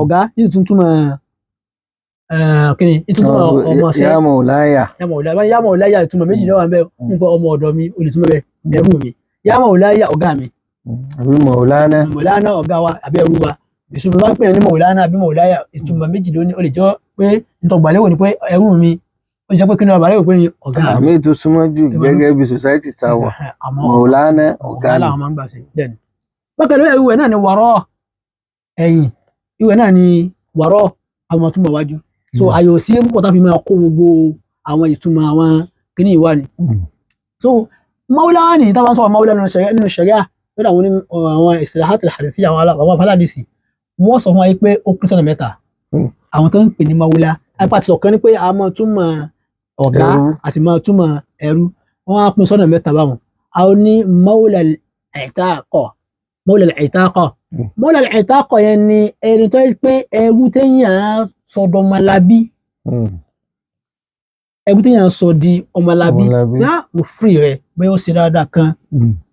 ọ̀gá ní tún túmọ̀ kíni ní tún túmọ̀ ọmọ ṣẹ́ Ya Maulaya Ya Maulaya ìtumọ̀ méjì náà wà ń bẹ nípa ọmọ ọ̀dọ̀ mi olùtúmọ̀ bẹ ẹrú mi Ya Maulaya ọ̀gá mi àbí Maulana Maulana ọ̀gá wa àbí ẹrú wa ìtumọ̀ bá ń pè ní Maulana àbí Maulaya ìtumọ̀ méjì ló ní ó lè jọ pé ntọ́gbàlẹ́wò ni pé ẹrú mi ó lè jẹ́ pé kí ni ọ̀gbàlẹ́wò pé ní ọ̀gá mi. Àmì tó súnmọ́ jù gẹ́gẹ́ bí society ta wà Maulana ọ̀gá mi. Làwọn máa ń gbà sí bẹ́ẹ̀ ni. Bákan náà ìwẹ̀ náà ni wàrọ̀ ẹ̀yìn ìwẹ̀ náà ni wàrọ̀ àwọn túmọ̀ wájú so àyò sí púpọ̀ tá fi máa kó gbogbo àwọn ìtumọ̀ àwọn kíní ìwà ni. So Maulana ni táwọn sọ̀rọ̀ Maulana nínú ṣẹ̀ríà lọ́dọ̀ àwọn istilahat al-hadithiyya àwọn afálàdìsì wọ́n sọ fún wa pé ó pín sọ́nà mẹ́ta àwọn tó ń pè ní Maula apá ti sọ̀kan ní pé a máa túmọ̀ ọ̀gá a sì máa túmọ̀ ẹrú wọ́n á pín sọ́nà mẹ́ta báwọn a ó ní Maula al-i'taqa Maula al-i'taqa Maula al-i'taqa yẹn ni ẹni tó yẹ pé ẹrú téèyàn sọdọ̀ ọmọlábí ẹrú téèyàn sọ di ọmọlábí yá mo firi rẹ bẹ́ẹ̀ ó ṣe dáadáa kan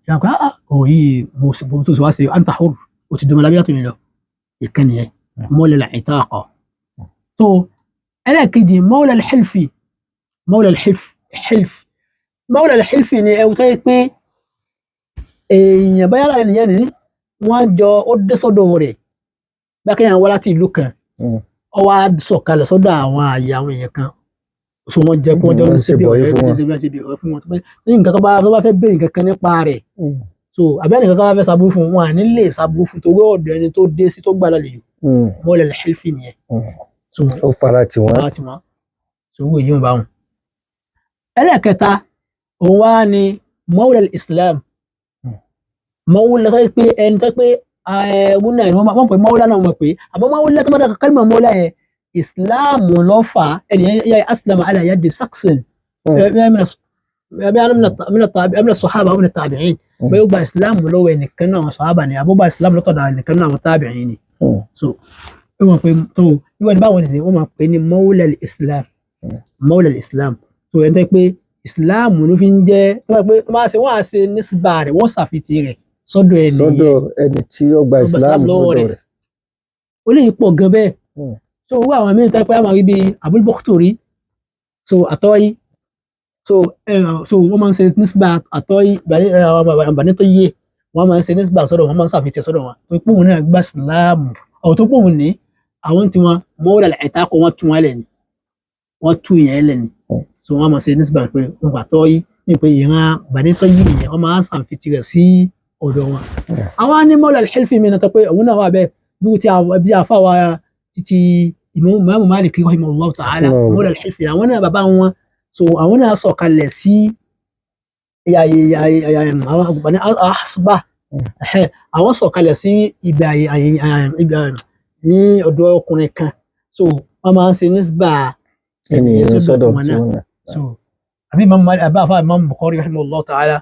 yàrá òyì mo tó sọ wá sí anta hurr o ti di ọmọlábí látòun lọ ìkànnì yẹn Maula al-i'taqa tó ẹlẹ́ẹ̀kejì Maula al-hilfi Maula al-hilf Maula al-hilfi ni ẹrú tó yẹ pé èèyàn báyà láàrin yẹn ni wọ́n jọ ó dé sọ́dọ̀ rẹ̀ bá kéèyàn wá láti ìlú kan ó wá sọ̀kalẹ̀ sọ́dọ̀ àwọn àyè àwọn èèyàn kan so wọ́n jẹ́ kí wọ́n jọ ń ṣe bí ọ̀rẹ́ fún wọn tí nǹkan tó bá fẹ́ béèrè nǹkan kan nípa rẹ̀ so àbí ẹnìkan kan bá fẹ́ saburú fún wọn àní lè saburú fún torí ọ̀dọ̀ ẹni tó dé sí tó gbà lálejò Maula al-hilfi nìyẹn. Ó fara tì wọ́n. So owó èyí ń bá wọn. Ẹlẹ́ẹ̀kẹta òun wá ní Maula al-Islam Maula tó pé ẹni tó pé ẹrú náà ni wọ́n pè Maula náà wọ́n pè àmọ́ Maula tó bá dàgbà kálímà Maula yẹn Islam ló fà á ẹni yẹn aslama ala yadi saksin min as-sahaba min at-tabi'in bẹ́ẹ̀ ó gba Islam lọ́wọ́ ẹnìkan náà àwọn sahaba ni àbó gba Islam lọ́tọ̀dọ̀ ẹnìkan náà àwọn tabi'in ni so wọ́n pè tó ìwọ ni báwọn nìyẹn wọ́n máa pè ní Maula al-Islam Maula al-Islam so ẹni tó pé Islam ló fi ń jẹ́ tó bá pé wọ́n máa ṣe wọ́n á ṣe nísìbà rẹ̀ wọ́n ṣàfitì rẹ̀ sọ́dọ̀ ẹni sọ́dọ̀ ẹni tí ó gba Islam lọ́dọ̀ rẹ̀ ó lè pọ̀ gan bẹ́ẹ̀ so owó àwọn míì tẹ́ pé àwọn rí bíi Abul Bakhtari so àtọ́yí so so wọ́n máa ń ṣe nísìbà àtọ́yí àbáni tó yé Wọ́n máa ń ṣe nígbà sọ́dọ̀ wọn, máa ń ṣàfihàn sọ́dọ̀ wọn tó pé òun náà gba ìsìláàmù ọ̀rọ̀ tó pé òun ní àwọn tí wọn mọ́wọ́lá ẹ̀ta kọ wọ́n tún wọn lẹ̀ ni, wọ́n tú yẹn lẹ̀ ni. So wọ́n máa ṣe nígbà pé wọ́n gbà tọ́ yí ní pé ìran bànítọ́ yìí nìyẹn, wọ́n máa ń ṣàfihàn rẹ̀ sí ọ̀dọ̀ wọn. Àwọn ní mọ́wọ́lá al-Hilfi mi náà tó pé òun náà wà bẹ́ẹ̀ bí ti bí àfáwà títí Imam Malik rahimahullahu ta'ala, mọ́wọ́lá al-Hilfi àwọn náà bàbá wọn, so àwọn náà sọ̀kalẹ̀ sí àwọn àwọn sọ̀kalẹ̀ sí ibi ibi ní ọ̀dọ̀ ọkùnrin kan, so wọ́n máa ń ṣe nígbà ẹni sọ́dọ̀ tiwọn náà. So àbí Imam Malik àbá àfáà Imam Bukhari rahimahullahu ta'ala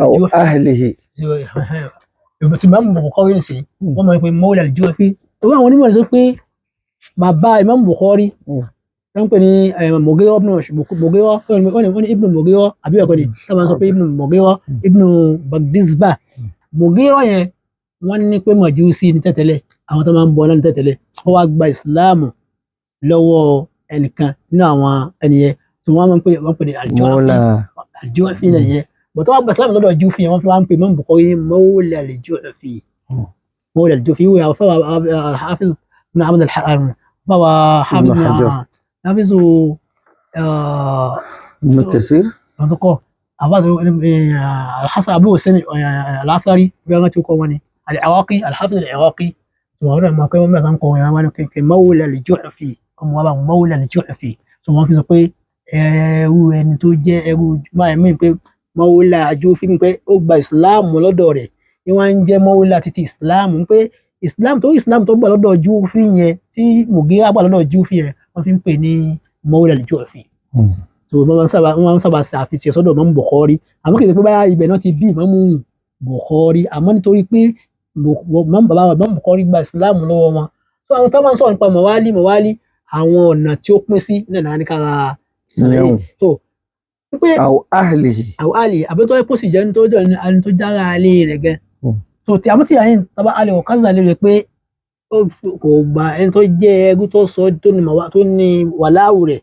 aw ahlihi tí Imam Bukhari ń sè wọ́n máa ń pè mawla al-Ju'fi. Tó bá àwọn onímọ̀ sọ pé bàbá Imam Bukhari wọ́n ń pè ní Mughira ibn Mughira, wọ́n ní Ibn Mughira àbí ẹ̀kọ́ ni sábà ń sọ pé Ibn Mughira Ibn Bagdizba. Mughira yẹn wọ́n ní pé Màjúsí ní tẹ́tẹ́lẹ̀, àwọn tó máa ń bọ náà ní tẹ́tẹ́lẹ̀. Ó wá gba ìsìláàmù lọ́wọ́ ẹnìkan nínú àwọn ẹnìyẹn tí wọ́n máa ń pè, wọ́n pè ní Al-Ju'fi náà nìyẹn. Bọ̀tọ́ wá gba ìsìláàmù lọ́dọ̀ Ju'fi yẹn, wọ́n fi wá ń pè Imam Bukhari ní Mawla al-Ju'fi. Mawla al-Ju'fi wíwẹ̀ àwọn fáwọn al-Hafiz ibn Ahmad fáwọn Hafiz Hafiz Ibn Kathir ọdúnkọ àbáàdó Al-Hasan Abu Hussein Al-Athari bí wọ́n ti kọ́ wọn ni Al-Iraqi Al-Hafiz Al-Iraqi tí wọ́n rẹ̀ mọ̀ pé wọ́n mẹ́ta ń kọ́ wọn wọn ni kí Mawla al-Ju'fi ọmọ wa bá wọn Mawla al-Ju'fi. Tí wọ́n fi sọ pé ẹrú ẹni tó jẹ́ ẹrú máa mí pé Mawla Ju'fi mi pé ó gba ìsìláàmù lọ́dọ̀ rẹ̀ ni wọ́n ń jẹ́ Mawla títí ìsìláàmù pé ìsìláàmù tó gbà lọ́dọ̀ Ju'fi yẹn tí Mughira gbà lọ́dọ̀ Ju'fi yẹn wọ́n fi ń pè ní Mawla al-Ju'fi. So wọ́n máa ń sábà ṣàfihàn sọ́dọ̀ Imam Bukhari, àmọ́ kì í ṣe pé báyà ibẹ̀ náà ti bí Imam Bukhari, àmọ́ nítorí pé bàbá Imam Bukhari gba ìsìláàmù lọ́wọ́ wọn. So àwọn tó máa ń sọ̀rọ̀ nípa mọ̀wálí mọ̀wálí àwọn ọ̀nà tí ó pín sí náà ní kára ṣàlàyé. So pé aw ahlihi aw ahlihi àbí tó kó sì jẹ́ ní tó jẹ́ ẹni tó dára alẹ́ rẹ̀ gan. So tí àmọ́ tí àyìn tábà alẹ́ ọ̀ kásà lè rẹ̀ pé kò gba ẹni tó jẹ́ ẹrú tó sọ tó ní wàláwù rẹ̀,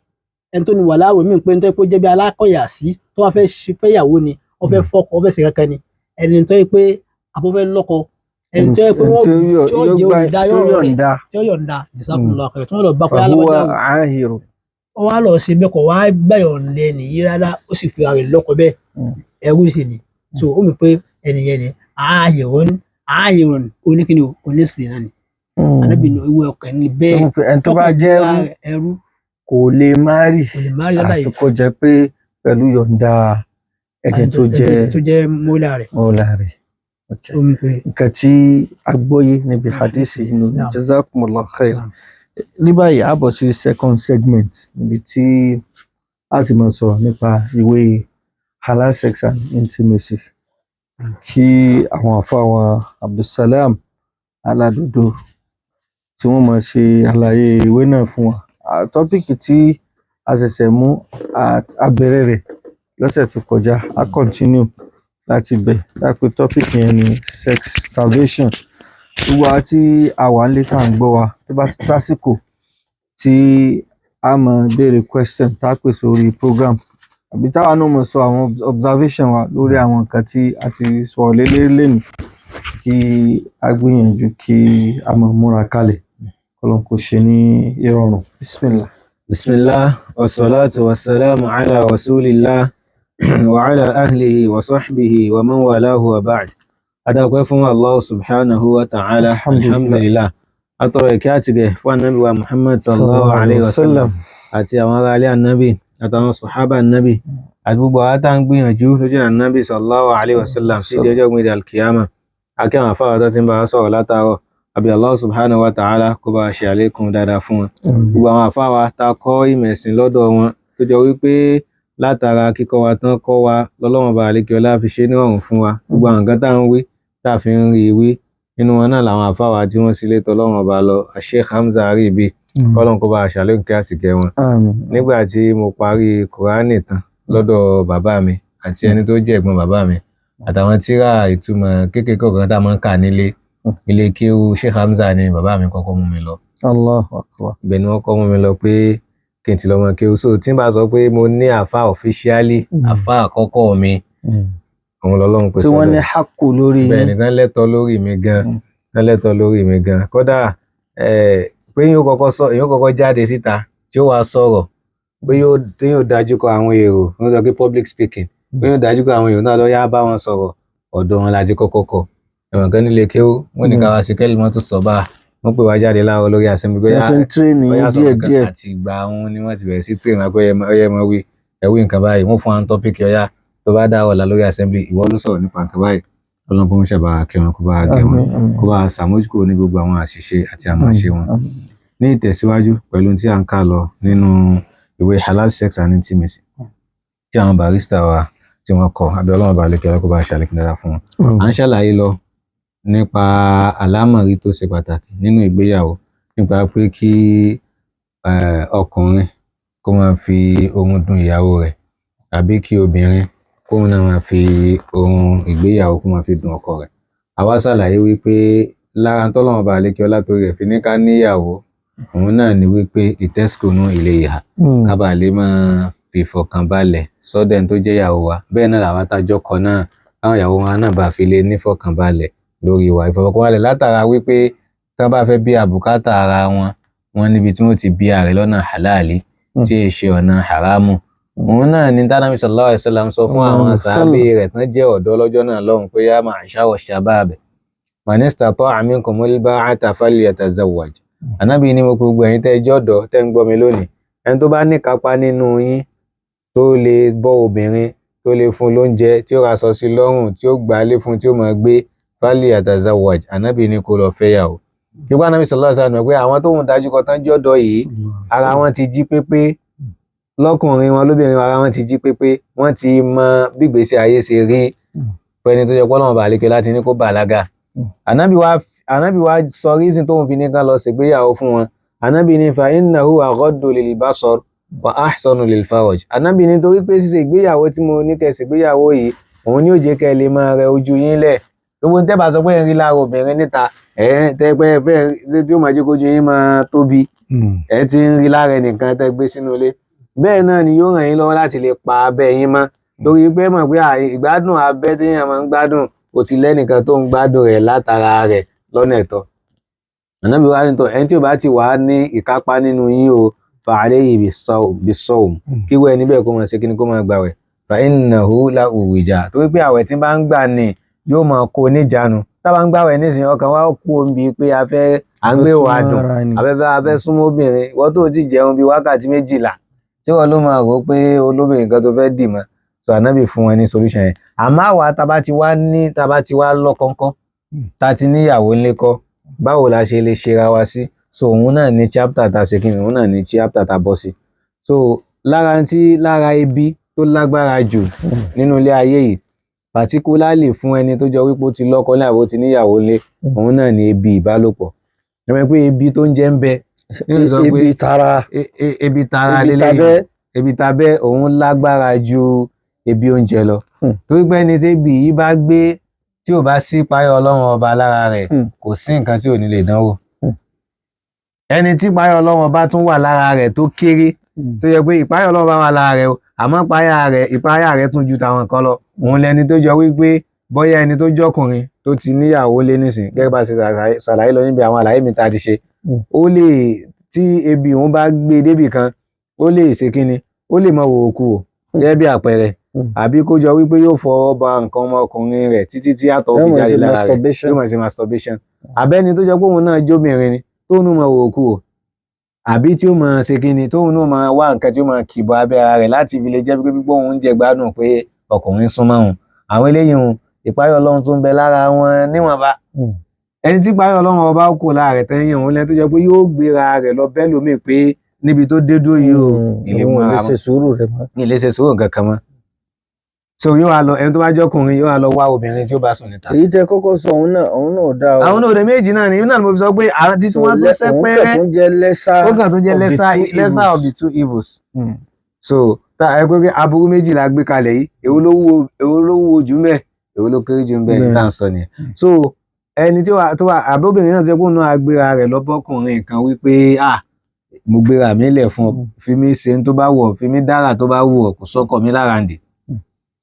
ẹni tó ní wàláwù mí pé ẹni tó jẹ́ bí alákọ̀yà sí tó wá fẹ́ fẹ́yàwó ni ó fẹ́ fọ́kọ ó fẹ́ ṣe kankan ni ẹni tó yẹ pé àbó fẹ́ lọ́kọ ẹni tó yẹ pé wọ́n tí ó jẹ́ olùdáyọ̀ rẹ̀ tí ó yọ̀ǹda jazakumullahu khairan tí wọ́n lọ bá pé aláwọ̀dá ó wá lọ sí bẹ́ẹ̀ kọ̀ wá gbàyọ̀ǹda ẹni yìí rárá ó sì fi ara rẹ̀ lọ́kọ bẹ́ẹ̀ ẹrú sì ni. So ó mi pé ẹni yẹn ni ààyèrún ààyèrún oníkíni onísìn náà ni ànábì ní ewu ọkàn ní bẹ́ẹ̀ ẹni tó bá jẹ́ ẹrú kò lè má rí àfi kó jẹ́ pé pẹ̀lú yọ̀ǹda ẹni tó jẹ́ mọ́lá rẹ̀. Mọ́lá rẹ̀. Nǹkan tí a gbọ́yé níbi hadisi inú jazakumullahu khair. Ní báyìí a bọ̀ sí second segment níbi tí a ti máa sọ̀rọ̀ nípa ìwé Halal Sex and Intimacy kí àwọn àfáà wa Abdulsalam Aladodo tí wọ́n máa ṣe àlàyé ìwé náà fún wa. Tọ́pìkì tí a ṣẹ̀ṣẹ̀ mú abẹ̀rẹ̀ rẹ̀ lọ́sẹ̀ tó kọjá, a continue láti bẹ̀ lápẹ́ tọ́pìkì yẹn ni sex starvation. Gbogbo àwa tí a wà nílé tá à ń gbọ́ wa tó bá tó tásìkò tí a máa béèrè question tá a pè sórí program àbí táwa náà mọ̀ sọ àwọn observation wa lórí àwọn nǹkan tí a ti sọ̀rọ̀ lé lérí lénìí kí a gbìyànjú kí a máa múra kalẹ̀ kọ́lọ́n kò ṣe ní ìrọ̀rùn. Bismillah. Bismillah wassalatu wassalamu ala rasulillah wa ala ahlihi wa sahbihi wa man walahu wa ba'd. Adọ́pẹ́ fún Allah subhanahu wa ta'ala, alhamdulillah. Atọrọ ìkẹ́ àti gẹ̀ fún ànábì wa Muhammad sallallahu alayhi wa sallam àti àwọn ará ilé ànábì àtàwọn sàhábà ànábì àti gbogbo àwọn tá ń gbìyànjú lójú ànábì sallallahu alayhi wa sallam sí di ọjọ́ gbìyànjú alkiyama. Akẹ́ àwọn afáwà tó ti ń bá wa sọ̀rọ̀ látàárọ̀, àbí Allah subhanahu wa ta'ala kó bá ṣe àlékún dáadáa fún wọn. Gbogbo àwọn àfáà wa ta kọ́ ìmọ̀ ẹ̀sìn lọ́dọ̀ wọn tó jọ wípé látara kíkọ́ wa tán kọ́ wa lọ́lọ́wọ́n bá àlékè ọlá fi ṣe nírọ̀rùn fún wa. Gbogbo àwọn nǹkan tá à ń wí tá a fi ń rí i wí nínú wọn náà làwọn àfáà wa tí wọ́n sì lé tọ́lọ́wọ́n bá lọ, Sheikh Hamza Aribi, kọ́lọ́n kó bá ṣàlékún kí àtìkẹ́ wọn. Nígbà tí mo parí Kùránì tán lọ́dọ̀ bàbá mi àti ẹni tó jẹ́ ẹ̀gbọ́n bàbá mi àtàwọn tírà ìtumọ̀ kékeré kọ̀ọ̀kan tá a máa ń kà nílé ilé kéwú Sheikh Hamza ni bàbá mi kọ́kọ́ mú mi lọ. Allahu Akbar. Ibẹ̀ ni wọ́n kọ́ mú mi lọ pé kí n ti lọ mọ kéwú. So tí n bá sọ pé mo ní àfa officially, àfa àkọ́kọ́ mi Òun lọ́lọ́run pèsè Tí wọ́n ní hákù lórí bẹ́ẹ̀ yín. ni, tán lẹ́tọ̀ọ́ lórí mi gan, tán lẹ́tọ̀ọ́ lórí mi gan. Kódà pé yóò kọ́kọ́ sọ, yóò kọ́kọ́ jáde síta tí ó wàá sọ̀rọ̀ pé yóò tí yóò dájú kọ àwọn èrò, wọ́n sọ pé public speaking, pé yóò dájú kọ àwọn èrò náà lọ yá bá wọn sọ̀rọ̀, ọ̀dọ̀ wọn la ti kọ́kọ́ kọ́. Ẹ̀wọ̀n kan nílé kéwú, wọ́n ní ká wá sí kẹ́lí mọ́tò sọ́ba, wọ́n pè wá jáde láàárọ̀ lórí assembly pé Wọ́n fi ń tírèènì bóyá yín sọ̀rọ̀ díẹ̀ kan díẹ̀. àti ìgbà wọn ni wọ́n ti bẹ̀rẹ̀ sí train wa pé ọyẹ mọ wí, ẹ wí nǹkan báyìí, wọ́n fún wa ní topic, ọyá tó bá dá ọ̀la lórí assembly, ìwọ ló sọ̀rọ̀ nípa nǹkan báyìí. Ọlọ́run kó ń ṣàbà kẹ́ wọn, kó bá gẹ̀ wọn, Àmín, àmín. kó bá ṣàmójúkúrò ní gbogbo àwọn àṣìṣe àti àwọn àṣe wọn. Àmín. Ní ìtẹ̀síwájú pẹ̀lú tí à ń kà lọ nínú ìwé Halal Sex and Intimacy tí àwọn barista wa tí wọ́n kọ, abẹ́ Ọlọ́run bá lè kí ọlọ́kọ́ bá ṣàlékún dáadáa fún wọn. À ń ṣàlàyé lọ nípa àlámọ̀rí tó ṣe pàtàkì nínú ìgbéyàwó, nípa pé kí ọkùnrin kó máa fi ohun dùn ìyàwó rẹ̀, àbí kí obìnrin kóun náà máa fi ohun ìgbéyàwó kó máa fi dùn ọkọ rẹ̀. Àwa ṣàlàyé wípé lára tọ́lọ́run bá lè kí ọlá torí rẹ̀ fi ní ká níyàwó, òun náà ni wípé ìtẹ́sùkúnú ilé ìhà, ká bàa lè máa fi ìfọ̀kànbalẹ̀ sọ́dọ̀ ẹni tó jẹ́ ìyàwó wa. Bẹ́ẹ̀ náà làwa tá jọ́kọ náà, káwọn ìyàwó wa náà bá fi lè nífọ̀kànbalẹ̀ lórí wa. Ìfọ̀kànbalẹ̀ látara wípé tán bá fẹ́ bí àbùkátà ara wọn, wọn níbi tí wọ́n ti bí ààrẹ lọ́nà halali tí ì ṣe ọ̀nà haramu. Òun náà ni tánàbí sallallahu alaihi wasallam sọ fún àwọn sàábé rẹ̀ tán jẹ́ ọ̀dọ́ lọ́jọ́ náà lọ́hùn pé yá ma'shara shabab man istata'a minkumul ba'ata falyatazawwaj. Ànábì ní mo pe gbogbo ẹ̀yin tẹ́ ẹ jọ́dọ̀ tẹ́ ń gbọ́ mi lónìí, ẹni tó bá níkápá nínú yín tó lè bọ́ obìnrin, tó lè fún lóúnjẹ, tí ó raṣọ sí lọ́rùn, tí ó gbálé fún, tí ó máa gbé, falyatazawwaj, Ànábì ní kó lọ fẹ́yàwó. Yorùbá Ànábì sallallahu alaihi wasallam pé àwọn tóun dájú kọ tán jọ́dọ̀ yìí, ara wọn ti jí pépé, lọ́kùnrin wọn lóbìnrin ara wọn ti jí pépé, wọ́n ti mọ bí ìgbésí ayé ṣe rí fẹ́ni tó yẹ kó Ọlọ́run bàálẹ̀ láti ní kó bàlágà. Ànábì wa sọ reason tóun fi ní ká lọ ṣègbéyàwó fún wọn. Ànábì ní fa innahu aghaddu lil basar wa ahsanu lil faraj. Ànábì ní torí pé ṣíṣe ìgbéyàwó tí mo ní kẹ́ ṣègbéyàwó yìí, òun ni ó jẹ́ kẹ́ lè máa rẹ ojú yín lẹ̀. Gbogbo tẹ́ bá sọ pé ẹ̀ ń rí lára obìnrin níta, ẹ̀ tẹ́ pé fẹ́ tí ó máa jẹ́ kójú yín máa tóbi, ẹ̀ ti ń rí lára ẹnìkan tẹ́ gbé sínú ilé. Bẹ́ẹ̀ náà ni yóò ràn yín lọ́wọ́ láti lè pa abẹ́ yín mọ́, torí pé mọ̀ pé ìgbádùn abẹ́ téèyàn máa ń gbádùn, kò ti lẹ́nìkan tó ń gbádùn rẹ̀ látara rẹ̀ lọ́nà ẹ̀tọ́. Ànábì wa ní tọ́ ẹni tí ò bá ti wà ní ìkápá nínú yín o, fa alayhi bis-sawm, kí wọ́n ẹni bẹ́ẹ̀ kó máa ṣe kí ni, kó máa gbàwẹ̀, fa innahu lahu wija, torí pé àwẹ̀ tí bá ń gbà ní yóò máa kó níjàánu. Tá bá ń gbàwẹ̀ nísìnyí, ọkàn wa kú omi pé a fẹ́ à ń gbé wàá dùn, afẹ́fẹ́ afẹ́ súnmọ́ obìnrin. Wọ́n tó ti jẹun bíi wákàtí 12, tí wọ́n ló máa rò ó pé olóbìnrin kan tó fẹ́ dì mọ́. So Ànábì fún wọn ní solution yẹn. Àmọ́ àwa tá bá ti wá ní, tá bá ti wá lọ́kọ́ńkọ́, tá ti níyàwó ńlé kọ́, báwo la ṣe lè ṣera wa sí? So òun náà ní chapter tá ṣe kíni, òun náà ní chapter tá bọ́ sí. So lára tí lára ibi tó lágbára jù nínú ilé ayé yìí, particularly fún ẹni tó jọ wípé ó ti lọ́kọ ní àbó ti níyàwó ńlé, òun náà ní ebi ìbálòpọ̀. Ẹ mọ̀ pé ebi tó ń jẹ ń bẹ, Ebi tara, ebi tara lélẹ́yìn, ebi tabẹ́, òun lágbára ju ebi oúnjẹ lọ. Torí pé ẹni tẹ́bi yìí bá gbé, tí ò bá sí páyọ̀ Ọlọ́run ọba lára rẹ̀, kò sí nǹkan tí ò ní lè dánwò. Ẹni tí páyọ̀ Ọlọ́run ọba tún wà lára rẹ̀ tó kéré, tó yẹ pé ìpáyọ̀ Ọlọ́run ọba wà lára rẹ̀ o, àmọ́ ìpáyà rẹ̀ tún ju tàwọn kan lọ, òun lẹni tó jọ wípé bóyá ẹni tó jọkùnrin tó ti níyàwó lé nísìn, gẹ́gẹ́ bá ṣe ṣàlàyé lọ níbi àwọn àlàyé mi tá a ti ṣe, ó lè tí ebi òun bá gbé débì kan, ó lè ṣe kíni, ó lè mọ wò ó kú o, gẹ́gẹ́ bí àpẹẹrẹ, àbí kó jọ wípé yóò fọwọ́ ba nǹkan ọmọkùnrin rẹ̀ títí tí àtọ̀ fi jáde lára rẹ̀, yóò máa ṣe masturbation. Àbẹ́ni tó jọ pé òun náà jóbìnrin ni, tóun náà máa wò ó kú o, àbí tí ó máa ṣe kíni, tóun náà máa wá nǹkan tí ó máa kìbọ̀ abẹ́ ara rẹ̀ láti fi lè jẹ́ pé pípọ́ òun jẹ gbádùn pé ọkùnrin súnmọ́ òun. Àwọn eléyìí òun ìpáyọ̀ Ọlọ́run tó ń bẹ lára wọn níwọ̀nba. Ẹni tí ìpáyọ̀ Ọlọ́run ọba kò lára rẹ̀ tẹ́yìn, òun lẹ́ni tó jẹ́ pé yóò gbéra rẹ̀ lọ bẹ́ẹ̀ lómi pé níbi tó dé dúró yìí o, ìlé mú ara mọ́, ìlé ṣe sùúrù nǹkan kan mọ́. So yóò wá lọ, ẹni tó bá jọkùnrin yóò wá lọ wá obìnrin tí ó bá sùn níta. Èyí tẹ kọ́kọ́ sọ, òun náà, òun náà dáa o. Àwọn òde méjì náà ni, náà ni mo fi sọ pé àwọn tí wọ́n tó sẹ́pẹ́rẹ́, ó jẹ́ lesser, ó kàn tó jẹ́ lesser of the two evils. So tá ẹ pé aburú méjì la gbé kalẹ̀ yìí, èwo ló wúwo, èwo ló wúwo jù mbẹ̀, èwo ló kéré jù mbẹ̀, tá à ń sọ nìyẹn. So ẹni tí ó wà àbóbìnrin náà tó yẹ kó náà gbéra rẹ̀ lọ́bọ́kùnrin kan wípé ah, mo gbéra mi lẹ̀ fún ọ, fi mí ṣe tó bá wù ọ́, fi mí dára tó bá wù ọ́, kò sọ́kọ mi lára ǹdì.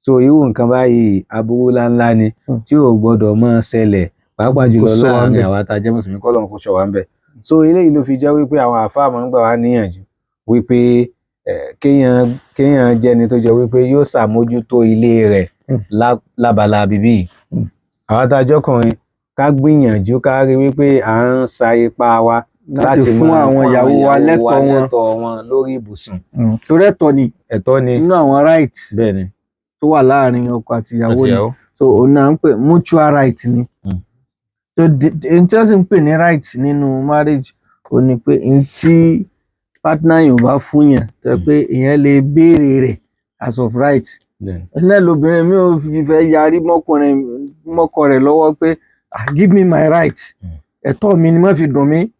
So irú nǹkan báyìí aburú ńláńlá ni tí ò gbọdọ̀ máa ṣẹlẹ̀, pàápàá jùlọ Kó ṣọ́ wa láàrin ńbẹ̀. àwa tá a jẹ́ mùsùlùmí, k'Ọlọ́run kó ṣọ́ wa ńbẹ̀. So eléyìí ló fi jẹ́ wípé àwọn àáfàá máa ń gbà wá níyànjú wípé kéèyàn jẹ́ni tó jẹ́ wípé yóò ṣàmójútó ilé rẹ̀ lábala bíbí yìí. Àwa tá a jọ́kùnrin, ká gbìyànjú ká rí wípé à ń sa ipá wa láti fún máa àwọn ìyàwó wa lẹ́tọ̀ọ́ wọn. lẹ́tọ̀ọ́ wọn lórí ibùsùn. Torí ẹ̀tọ́ ni. Ẹ̀tọ́ ni. Nínú àwọn right Bẹ́ẹ̀ ni. tó wà láàrin ọkọ àti ìyàwó ni. So òun náà ń pè mutual right ni. So n tí wọ́n sì ń pè ní right nínú marriage, ó ní pé n tí partner yẹn ò bá fún yàn, tó yẹ pé èèyàn lè béèrè rẹ̀ as of right. Náà lobìnrin mi ò fi fẹ́ yarí mọ́kùnrin mọ́kọ rẹ̀ lọ́wọ́ pé, "Ah, give me my right, ẹ̀tọ́ mi ni, má fi dùn mí."